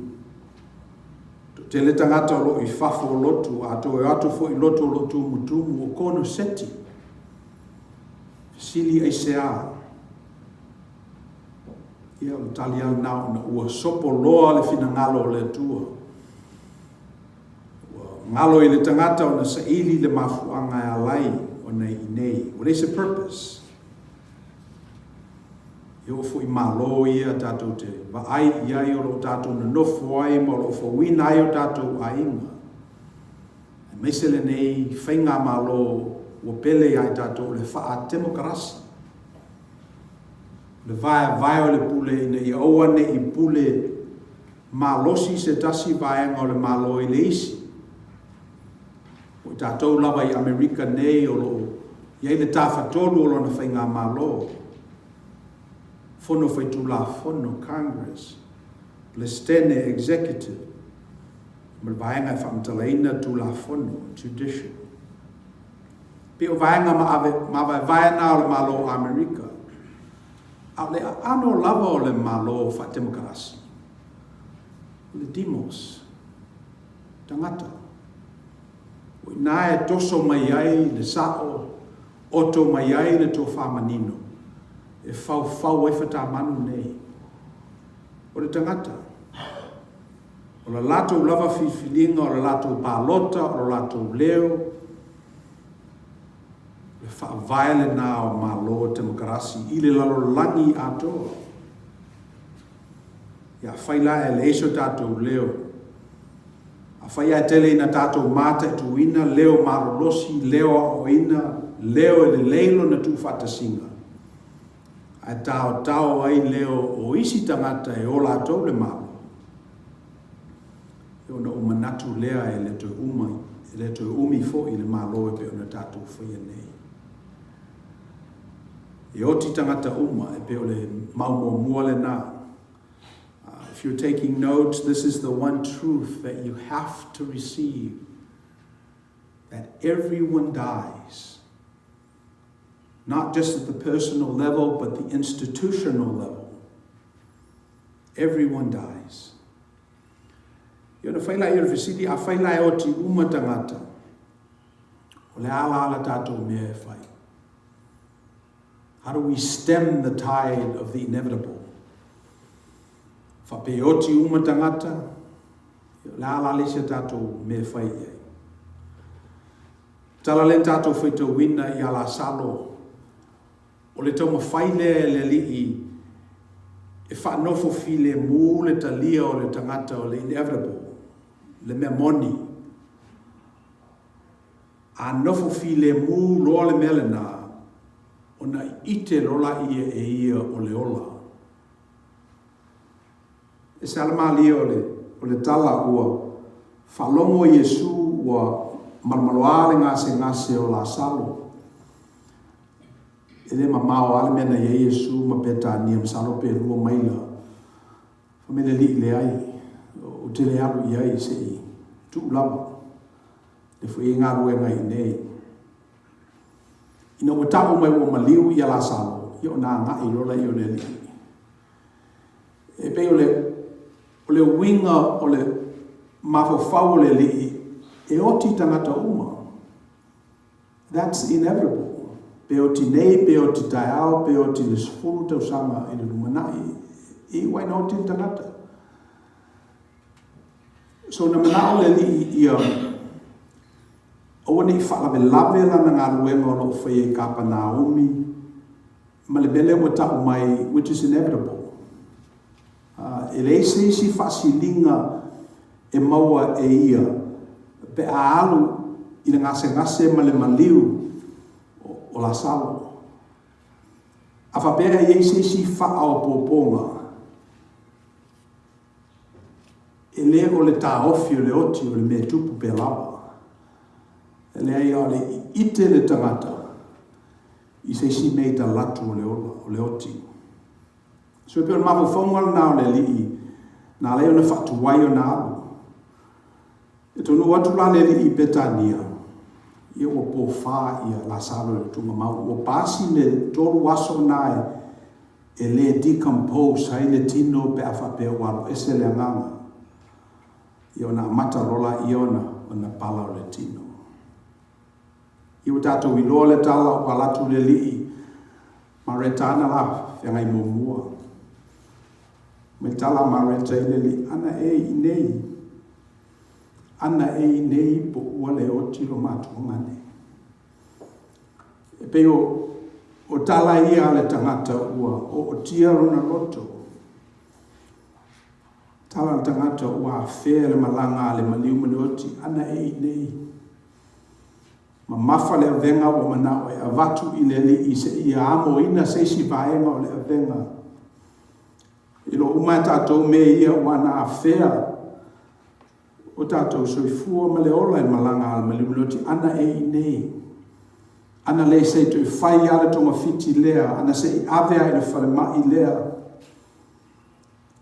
Toatele tagata o lo o i fafo o lotu, a toe o atu foi i lotu o lo o tumutumu, o konoseti. Fesili aisea? Ia, o le tali lava lena ona ua sopo loa le finagalo o le Atua. Ua galo i le tagata ona saili le mafuaaga e ala ai ona i inei. Ua leai se purpose. E oo foi i Malo ia tatou te vaai i ai o lo o tatou nonofo ai ma o lo o fauina ai o tatou aiga. Aemaise lenei faigamalo ua pele ia i tatou o le faatemokarasi. O le vaevae o le pule ina ia aua ne i pule malosi se tasi vaega o le Malo i le isi. O i tatou lava i Amerika nei o lo o i ai le tafatolu o lona faigamalo, Fono Faitulafono, Congress, Peresetene, Executive, ma le vaega e faamatalaina Tulafono, Judicial. Pei o vaega mavaevae na o le Malo o Amerika, a o le aano lava o le Malo faatemokarasi, o le demos, tagata. O i ina e toso mai ai le sao, oto mai ai le tofa manino, e faufau ai fatamanu nei. O le tagata. O le latou lava filifiliga, o le latou palota, o le latou leo, le faavae lena o Malo temokarasi i le lalolagi atoa. Ia afai la e leai so tatou leo, afai ae tele ina tatou mataituina leo malolosi, leo aoaoina, leo e lelei lona tuufaatasiga, ae taotao ai leo o isi tagata e o latou le Malo, ona ou manatu lea e le toe uma, e le toe umi foi le Malo e pei ona tatou faia nei. E oti tagata uma, e pei o le mau muamua lena. If you're taking notes, this is the one truth that you have to receive, that everyone dies. Not just at the personal level, but the institutional level. Everyone dies. Ia ona fai lea o le fesili, afai la e oti uma tagata, o le a la le tatou mea e fai? How do we stem the tide of the inevitable? Faapea e oti uma tagata, o le a la le isi a tatou mea e fai i ai? Tala lea na tatou faitauina ia Lasalo, o le taumafai lea e le Alii e faanofo filemu le talia o le tagata o le inevitable, le mea moni. A nofo filemu loa le mea lena, ona ite loa laia e ia o le ola. E se ala malie o le, o le tala ua faalogo Iesū ua malomaloā le gasegase o Lasalo. E le mamao lava le mea na i ai Iesū ma Petania, masalo pe lua maila. Fai mai le Alii, Leai, ou te le alu i ai se i tuu lava. Le foi e i ai galuega i inei. Ina ua tau mai ua maliu ia Lasalo, ia ona agai loa lea o le Alii. E pei o le, o le uiga o le mafaufau o le Alii, e oti tagata uma. That's inevitable. Pe oti nei, pe oti taeao, pe oti le 10 tausaga i le lumanai, e iu ai na oti le tagata. So na manao le Alii ia aua ne i faalavelave lana galuega o lo o faia i Kapanaumi, ma le mea lea ua tau mai, which is inevitable. E leai se isi faasiliga e maua e ia pe a alu i le gasegase ma le maliu o Lasalo. A faapea e i ai se isi faaopoopoga, e le o le taofi o le oti o le mea e tupu pea lava. E leai, a o le ite le tagata i se isi mea i talatu o le ola, o le oti. So e pei o le mafaufauga lena o le Alii, na ala ai ona faatuai ona alu. E taunuu atu la le Alii i Petania, ia ua pofa ia Lasalo i le tuugamau. Ua pasi le tolu aso na e, e le decompose ai le tino pe a faapea ua alu ese le agaga. Ia ona amata loa laia ona, ona pala o le tino. Ia ua tatou iloa le tala ua alu atu le Alii Mareta ana la feagai muamua. Mai tala a Mareta i le Alii, ana e i nei. Ana e i nei po ua le oti lo matuaga nei. E pei o, o tala ia a le tagata ua ootia lona loto. Tala a le tagata ua afea le malaga a le maliu ma le oti, ana e i nei. Mamafa le avega ua manao e avatu i le Alii seia amoina se isi vaega o le avega. E iloa uma e tatou mea ia ua na afea o tatou soifua ma le ola i le malaga a le maliu ana e i inei. Ana le se i toe fai lava le togafiti lea, ana se i ave lava i le falemai lea.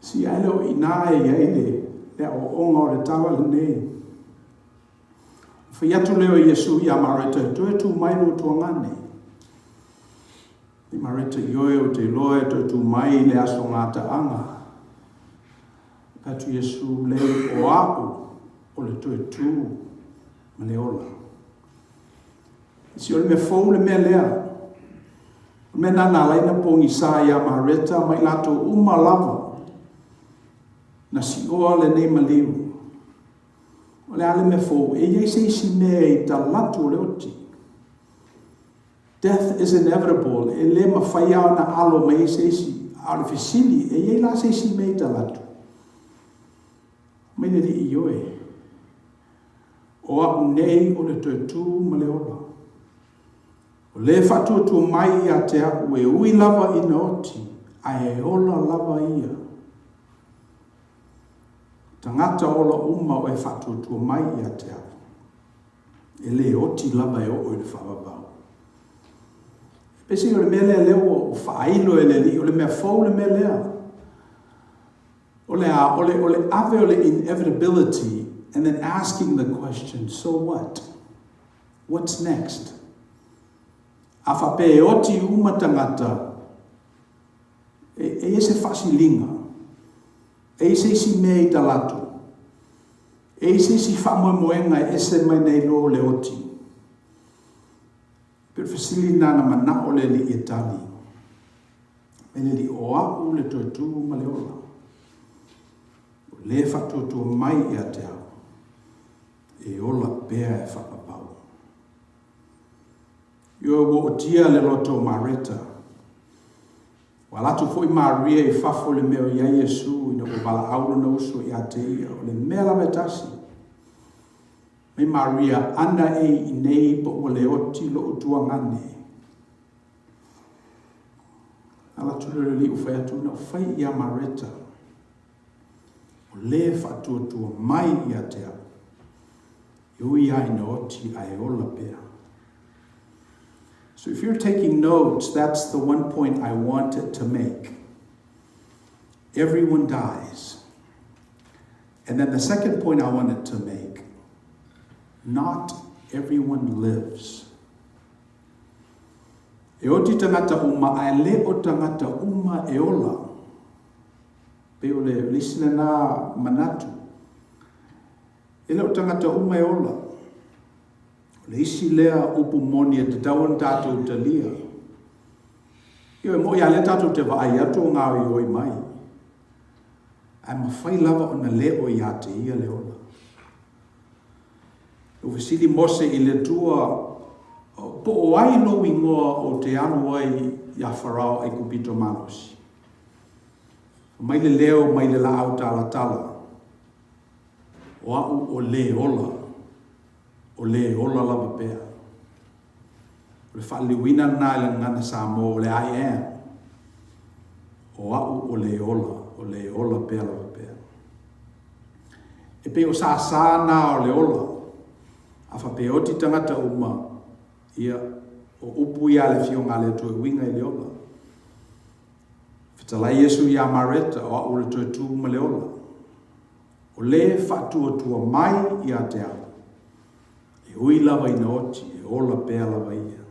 Si ae le o i ina e i ai le, le aoaoga o le tala lenei. Fai atu lea o Iesu iā Mareta, Toe tū mai lou tuagane. I Mareta, Ioe, ou te iloa e toe tū mai i le aso gataaga. Fai atu Iesu, Leai, o a'u o le toe tū ma le ola. Si o le mea fou le mea lea. O le mea lena na ala ai ona pogisa iā Mareta ma i latou uma lava na sioa lenei maliu. le a le mea fou? E i ai se isi mea i talaatu o le oti. Death is inevitable, e le mafai lava ona alo mai ai se isi. A o le fesili, e i ai la se isi mea i talaatu? Mai le Alii, Ioe. O au nei o le toe tu ma le ola. O le faatuatua mai ia te au e ui lava ina oti, ae e ola lava ia. Tagata ola uma o e faatuatua mai ia te au, e le oti lava e oo i le faavavau. Peiseai o le mea lea lea ua faailo e le Alii, o le mea fou le mea lea. O le a? O le, o le ave o le inevitability and then asking the question, so what? What's next? A faapea e oti uma tagata, e, e i ai se faasiliga, e i ai se isi mea i talaatu, e i ai se isi faamoemoega e ese mai nei lo le oti. Pei o le fesili lena na manao le Alii e tali. Mai le Alii, o au le toe tu ma le ola. O le faatuatua mai ia te au, e ola pea e faapapau. Ioe ua otia le loto o Mareta. Ua ala atu foi Maria i fafo i le mea o i ai Iesu ina ua valaau lona uso ia te ia, o le mea lava e tasi. Mai Maria, ana e i inei po ua le oti loʻu tuagane. Ala atu lea o le Alii ua fai atu, na ou fai ia Mareta, o le faatuatua mai ia te au, e ui lava ina oti ae ola pea. So if you're taking notes, that's the one point I wanted to make. Everyone dies. And then the second point I wanted to make, not everyone lives. E oti tagata uma, ae le o tagata uma e ola. Pei o le isi lena manatu. E le o tagata uma e ola. O le isi lea upu moni e tatau ona tatou talia. Ioe, moʻi a lea tatou te vaai atu o gaoioi mai. Ae mafai lava ona le o ia te ia le ola. Ua fesili Mose i le Atua, Po o ai lou igoa ou te alu ai iā Farao Aikupito malosi? Fai mai le leo mai le laau talatala, O au o le ola, o le ola lava pea. O le faaliliuina lena i le gagana Samoa o le I am. O au o le ola, o le ola pea lava pea. E pei o sāsā nā o le ola, a faapea e oti tagata uma, ia, o upu ia a le Afioga a le Atua e uiga i le ola. Fetalai Iesu iā Mareta, o au o le toe tu ma le ola. O le faatuatua mai ia te au, E ui lava ina oti, e ola pea lava ia.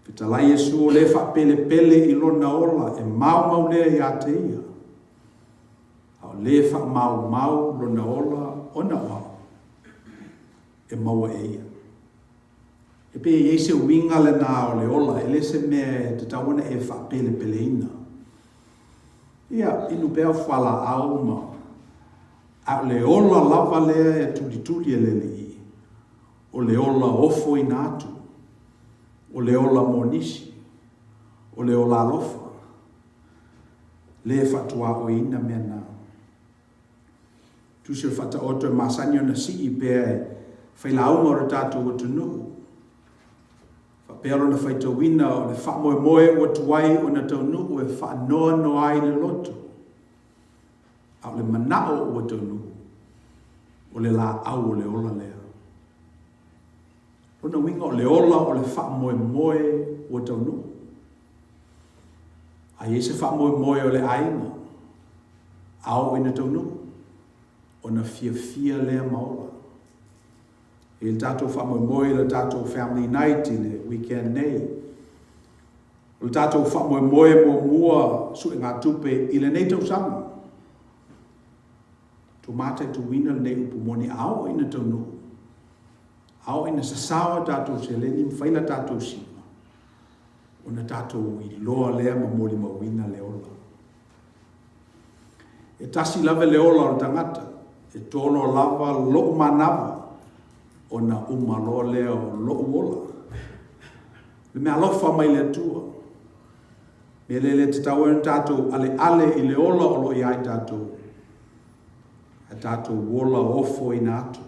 Fetalai Iesu o le faapelepele i lona ola e maumau lea ia te ia, a o le faamaumau lona ola ona o au, e maua e ia. E pei e i ai se uiga lena o le ola, e le se mea e tatau ona e faapelepeleina. Ia, inu pea au fualaau ma A o le ola lava lea e tulituli e le Alii, o le ola ofoina atu, o le ola mo nisi, o le ola alofa, le faatuaoiina mea na. Tusi o le faataoto e masani ona sii pea e failauga o le tatou atunuu, faapea lona faitauina o le faamoemoe ua tuai ona taunuu e faanoanoa ai le loto. A o le manao ua taunuu, o le laau o le ola lea. Lona uiga o le ola o le faamoemoe ua taunuu. A i ai se faamoemoe o le aiga, a oo ina taunuu, ona fiafia lea ma ola. E i ai le tatou faamoemoe i le tatou family night i le weekend nei. O le tatou faamoemoe muamua suegatupe i lenei tausaga. Tou mataituina lenei upu moni a oo ina taunuu, a oo ina sasao a tatou seleni ma fai la tatou siva, ona tatou iloa lea ma molimauina le ola. E tasi lava le ola o le tagata. E tolo lava loʻu manava ona uma loa lea o loʻu ola. Le mea alofa mai le Atua. Mea lea e le tatau ai ona tatou aleale i le ola o lo o iā i tatou, ae tatou ola ofoina atu,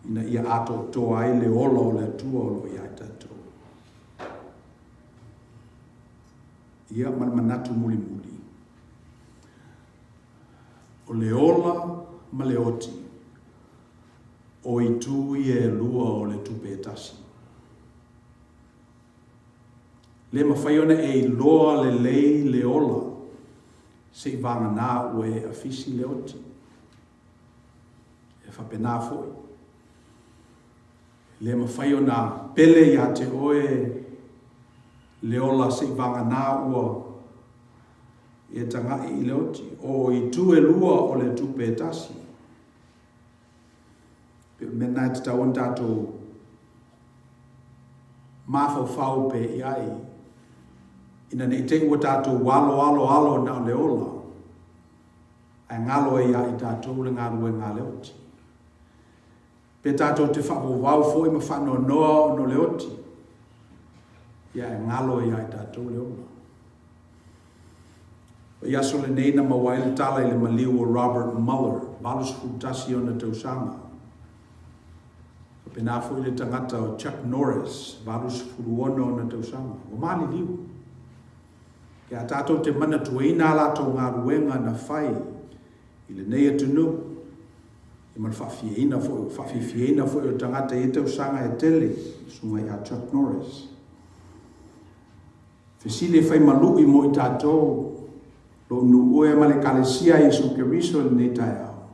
ina ia atoatoa ai le ola o le Atua o lo o iā i tatou. Ia, ma le manatu mulimuli, o le ola ma le oti, o itu ia e lua o le tupe e tasi. Le mafai ona e iloa lelei le ola seivagana ua e afisi le oti. E faapena foi, e le mafai ona pele ia te oe le ola seivagana ua e tagai i le oti. O itu e lua o le tupe e tasi. Pei o le mea lena e tatau ona tatou mafaufau pea i ai, ina ne i te i ua tatou alo alo alo na o le ola, ae galo ai ia i tatou le galuega a le oti. Pe tatou te faavauvau foi ma faanoanoa ona o le oti, ia ae galo ai ia i tatou le ola. O i aso lenei na maua ai le tala i le maliu o Robert Mueller, 81 ona tausaga. Faapena foi le tagata o Chuck Norris, 86 ona tausaga. Ua maliliu. Ia tatou te manatuaina a latou galuega na fai i lenei atunuu, ia ma le faafiaina foi, faafiafiaina foi o tagata i ia tausaga e tele, susuga ia Chuck Norris. Fesili e fai ma lu'i mo i tatou, lou nuu e ma le Ekalesia a Iesu Keriso i lenei taeao.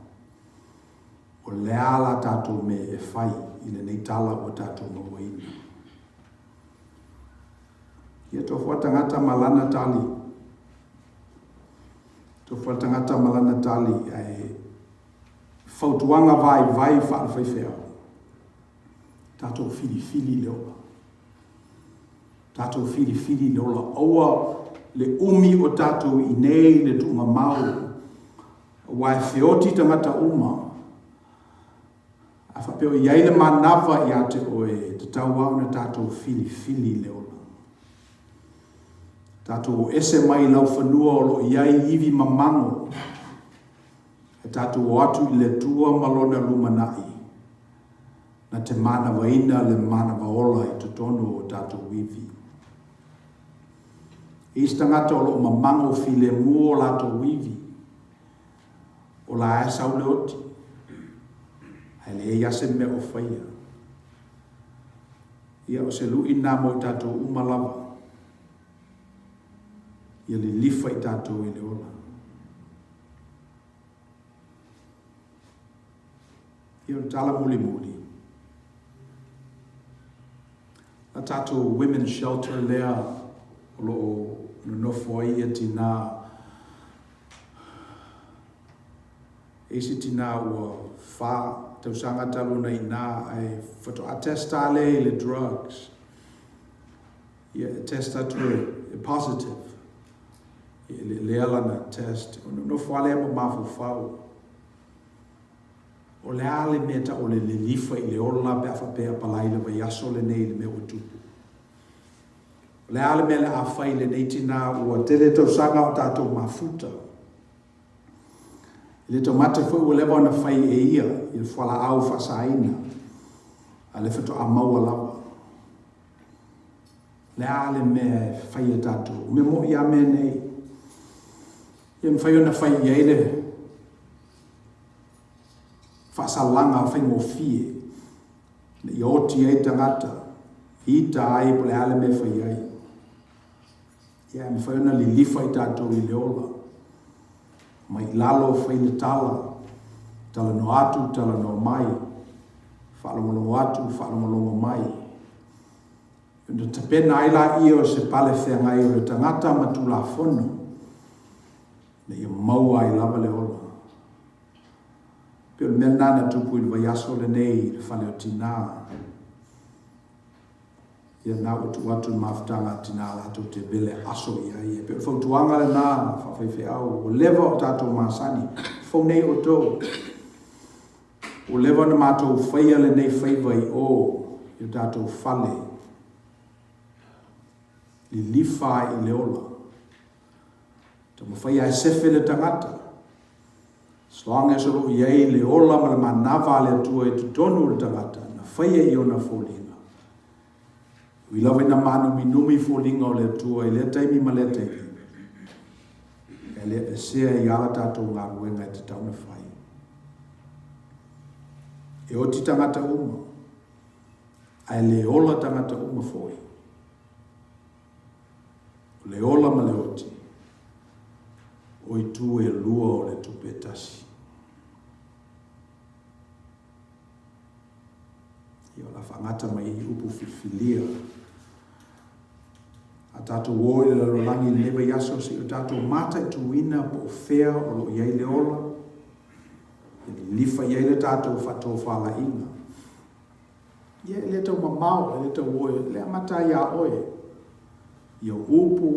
O le a la tatou mea e fai i lenei tala ua tatou mauaina? Ia tofu a tagata ma lana tali. Tofu a tagata ma lana tali ae fautuaga vaivai faale-faifeau. Tatou filifili le ola. Tatou filifili le ola. Aua le umi o tatou i inei i le tuugamau. Aua e feoti tagata uma, a faapea o i ai le manava ia te oe, e tatau lava ona tatou filifili le ola. Tatou o ese mai i laufanua o lo o i ai ivi mamago, ae tatou o atu i le Atua ma Lona lumanai, na te manavaina le manava ola i totonu o tatou ivi. E isi tagata o lo o mamago filemu o latou ivi, o la e sau le oti, ae leai lava se mea o faia. Ia, o se lu'i lena mo i tatou uma lava, ia lilifa i tatou i le ola. Ia, o le tala mulimuli, La tatou women's shelter lea o lo o nonofo ai ia tinā, e isi tinā ua whā tausaga talu ona i inā ae faatoa test a lea i le drugs. Ia e test atu e, e positive. E le lea lana test. O nonofo a lea ma mafaufau. O le a le mea tau o le lilifa i le ola pe a faapea palai le vaiaso lenei i le mea ua tupu? O le a le mea le a fai i lenei tinā ua tele tausaga o tatou mafuta? E le taumate foi ua leva ona fai e ia i le fualaau faasaina, a le faatoa maua lava. O le a le mea e fai e tatou? O mea moni a mea nei. Ia mafai ona fai i ai le faasalaga faigofie ina ia oti ai tagata, ita ai po o le a le mea e fai ai. Ia, e mafai ona lilifa i tatou i le ola. Mai i lalo fai le tala, talanoa atu, talanoa mai, faalogologo atu, faalogologo mai. Ona tapena ai laia o se pale feagai o le tagata ma Tulafono, ina ia maua ai lava le ola. Pei o le mea lena na tupu i le vaiaso lenei i le fale o Tinā. Ia na ua tuu atu le mafutaga a Tinā latou te vele aso i ai. E pei o le fautuaga lena faafaifeau, ua leva o tatou masani. Fou nei outou. Ua leva ona matou faia lenei faiva i o i o tatou fale. Lilifa ai i le ola. Taumafai lava e sefe le tagata. As long as o lo o i ai le ola ma le manava a le Atua i totonu o le tagata, na faia i ona foliga. E ui lava ina mānuminumi foliga o le Atua i lea taimi ma lea taimi, e le aveesea ai lava la tatou galuega e tatau ona fai. E oti tagata uma, ae le ola tagata uma foi. O le ola ma le oti, o itu e lua o le tupe e tasi. Ia, o le a faagata mai i upu filifilia. A tatou o i le lalolagi i lenei vaiaso, se i o tatou mataituina po o fea o lo o i ai le ola, e lilifa i ai le tatou faatofalaiga. Ia, e le tau mamao, e le tau o e le amata ai iā oe i au upu,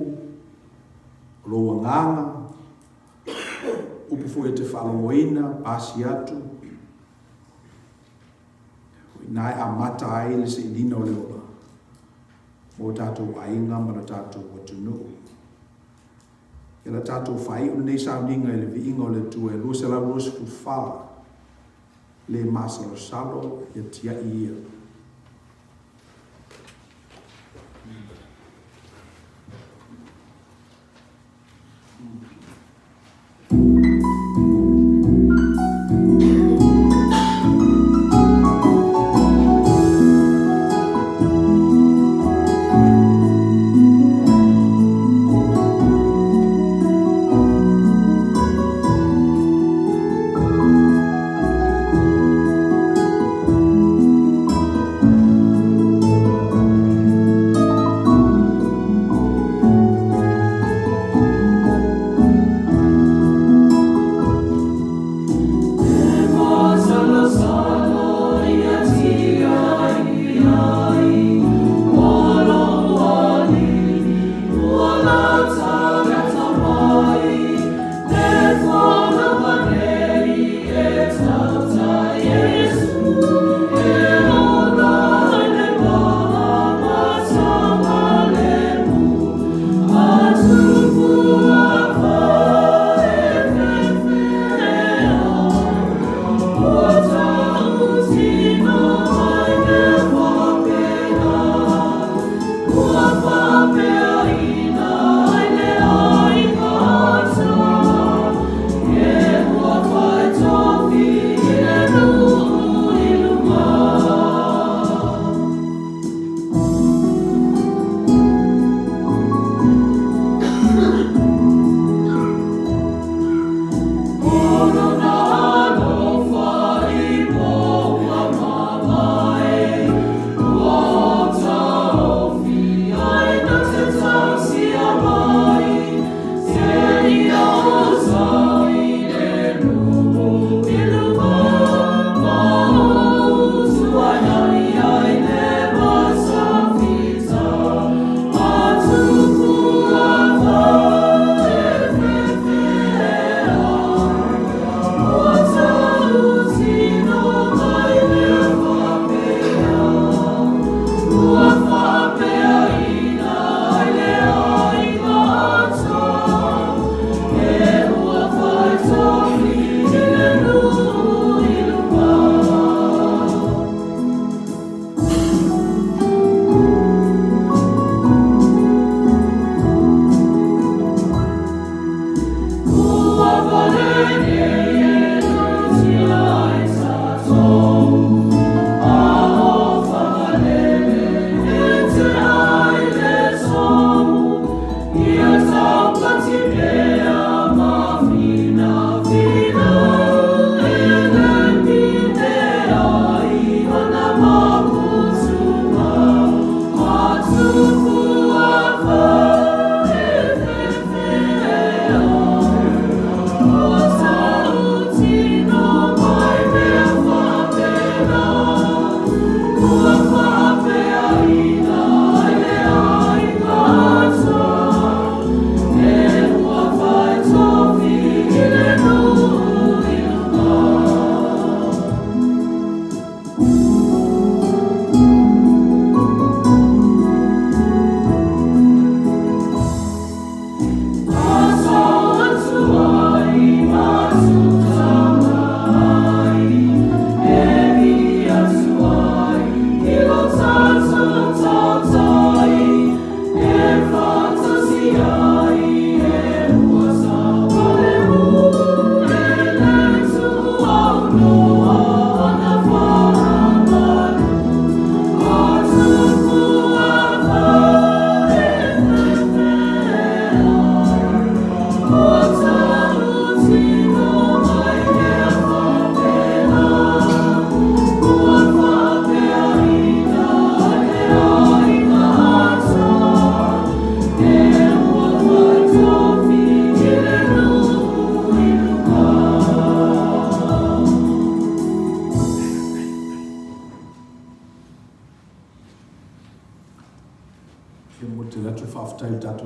o lou agaga, upu foi e te faalogoina, pasi atu. O i ina e amata ai le sailiga o le ola mo tatou aiga ma le tatou atunuu. Ia la tatou faaiu lenei sauniga i le viiga o le Atua e 224 le masalosalo ia tiai ia.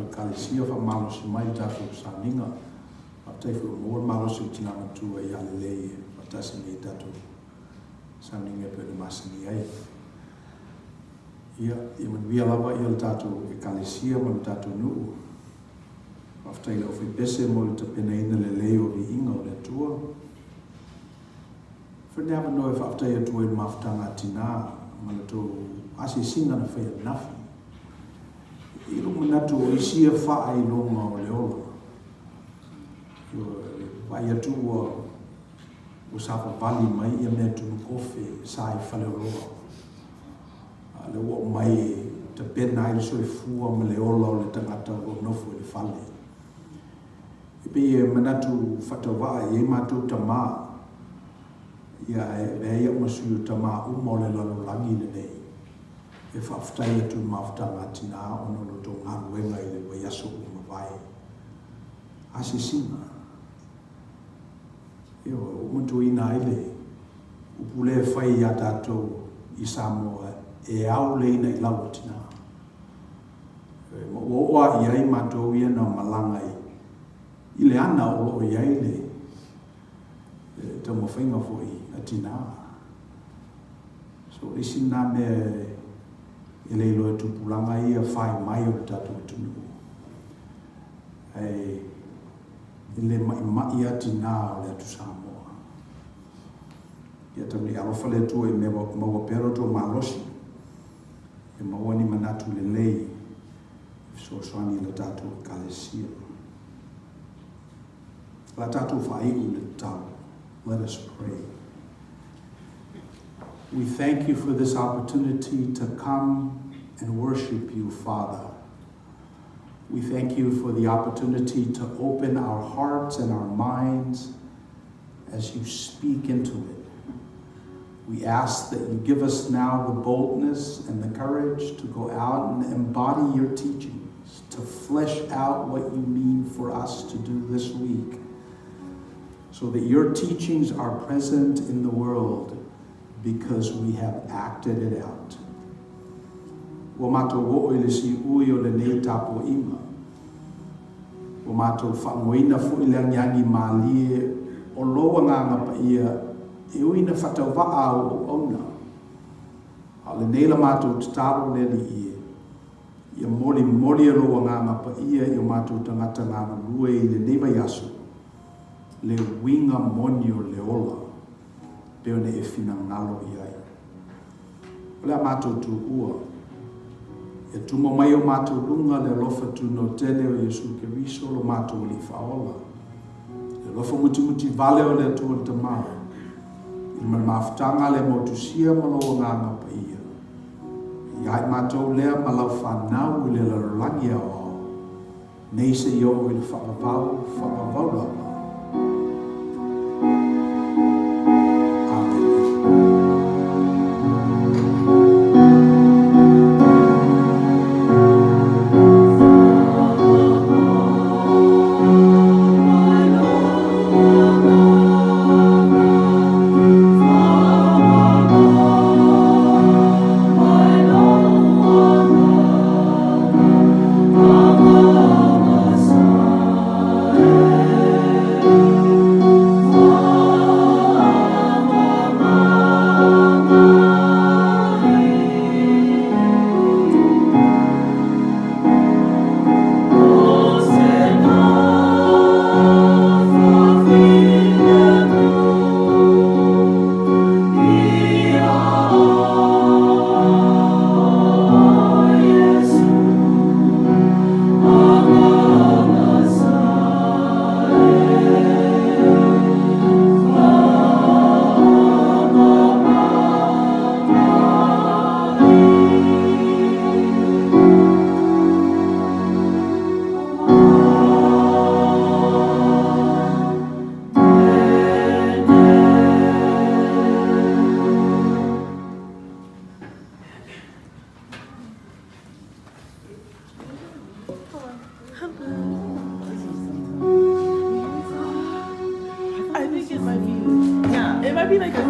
Ekalesia faamalosi mai le tatou sauniga. Faafetai foi ua maua le malosi o le tina matua ia lelei e faatasi nei i tatou sauniga e pei ona masani ai. Ia, ia manuia lava ia le tatou Ekalesia ma le tatou nuu. Faafetai i le aufaipese mo le tapenaina lelei o viiga o le Atua. Fai le avanoa e faafetai atu ai i le mafutaga a tina ma le tou asiasiga na fai ananafi. I lou manatu o isi ia faailoga o le ola. Ioe, vaai atu ua ua savavali mai ia mea tunu kofe sa i Faleoloa. A lea ua aumai e tapena ai le soifua ma le ola o le tagata o lo o nofo i le fale. E pei e manatu faatauvaa i ai matou tama, ia ae avea ai au ma sui o tama uma o le lalolagi lenei e faafetai atu i le mafutaga a tina ona o lo outou galuega i le vaiaso ua mavae. Asiasiga. Ioe, ua mantuaina ai le upu lea e fai ia tatou i Samoa, e ao le ina i lau o tina. Ma ua oo lava i ai matou ia na malaga i le ana o lo o i ai le taumafaiga foi a tina. So, o le isi lena mea e le iloa e tupulaga ia fai mai o le tatou atunuu. Ae e le maimai lava tina o le atu Samoa. Ia taunii alofa le Atua i mea maua pea lo outou malosi. E maua ni manatu lelei e fesoasoani i le tatou Ekalesia. O le a tatou faaiu i le tatalo. Let us pray. We thank you for this opportunity to come and worship you, Father. We thank you for the opportunity to open our hearts and our minds as you speak into it. We ask that you give us now the boldness and the courage to go out and embody your teachings, to flesh out what you mean for us to do this week, so that your teachings are present in the world because we have acted it out. Ua matou oo i le siui o lenei tapuaiga. Ua matou faamoeina foi le agiagi mālie o lou Agaga Paia e ui ina faatauvaa au auauna. A o lenei la matou tatalo le Alii e, ia molimoli e lou Agaga Paia i o matou tagata galulue i lenei vaiaso le uiga moni o le ola pei ona e finagalo i ai. O le a matou tuua. Ia tumo mai o matou luga le alofa tunoa tele o Iesu Keriso lo matou Alii Faaola, le alofa mutimuti vale o le Atua le Tama, i le ma le mafutaga a le motusia ma lou Agaga Paia, e ia i matou lea ma lau fanau i le lalolagi aoao, Nei seia oo i le faavavau, faavavau lava. Amene. I think it might be, yeah, it might be like a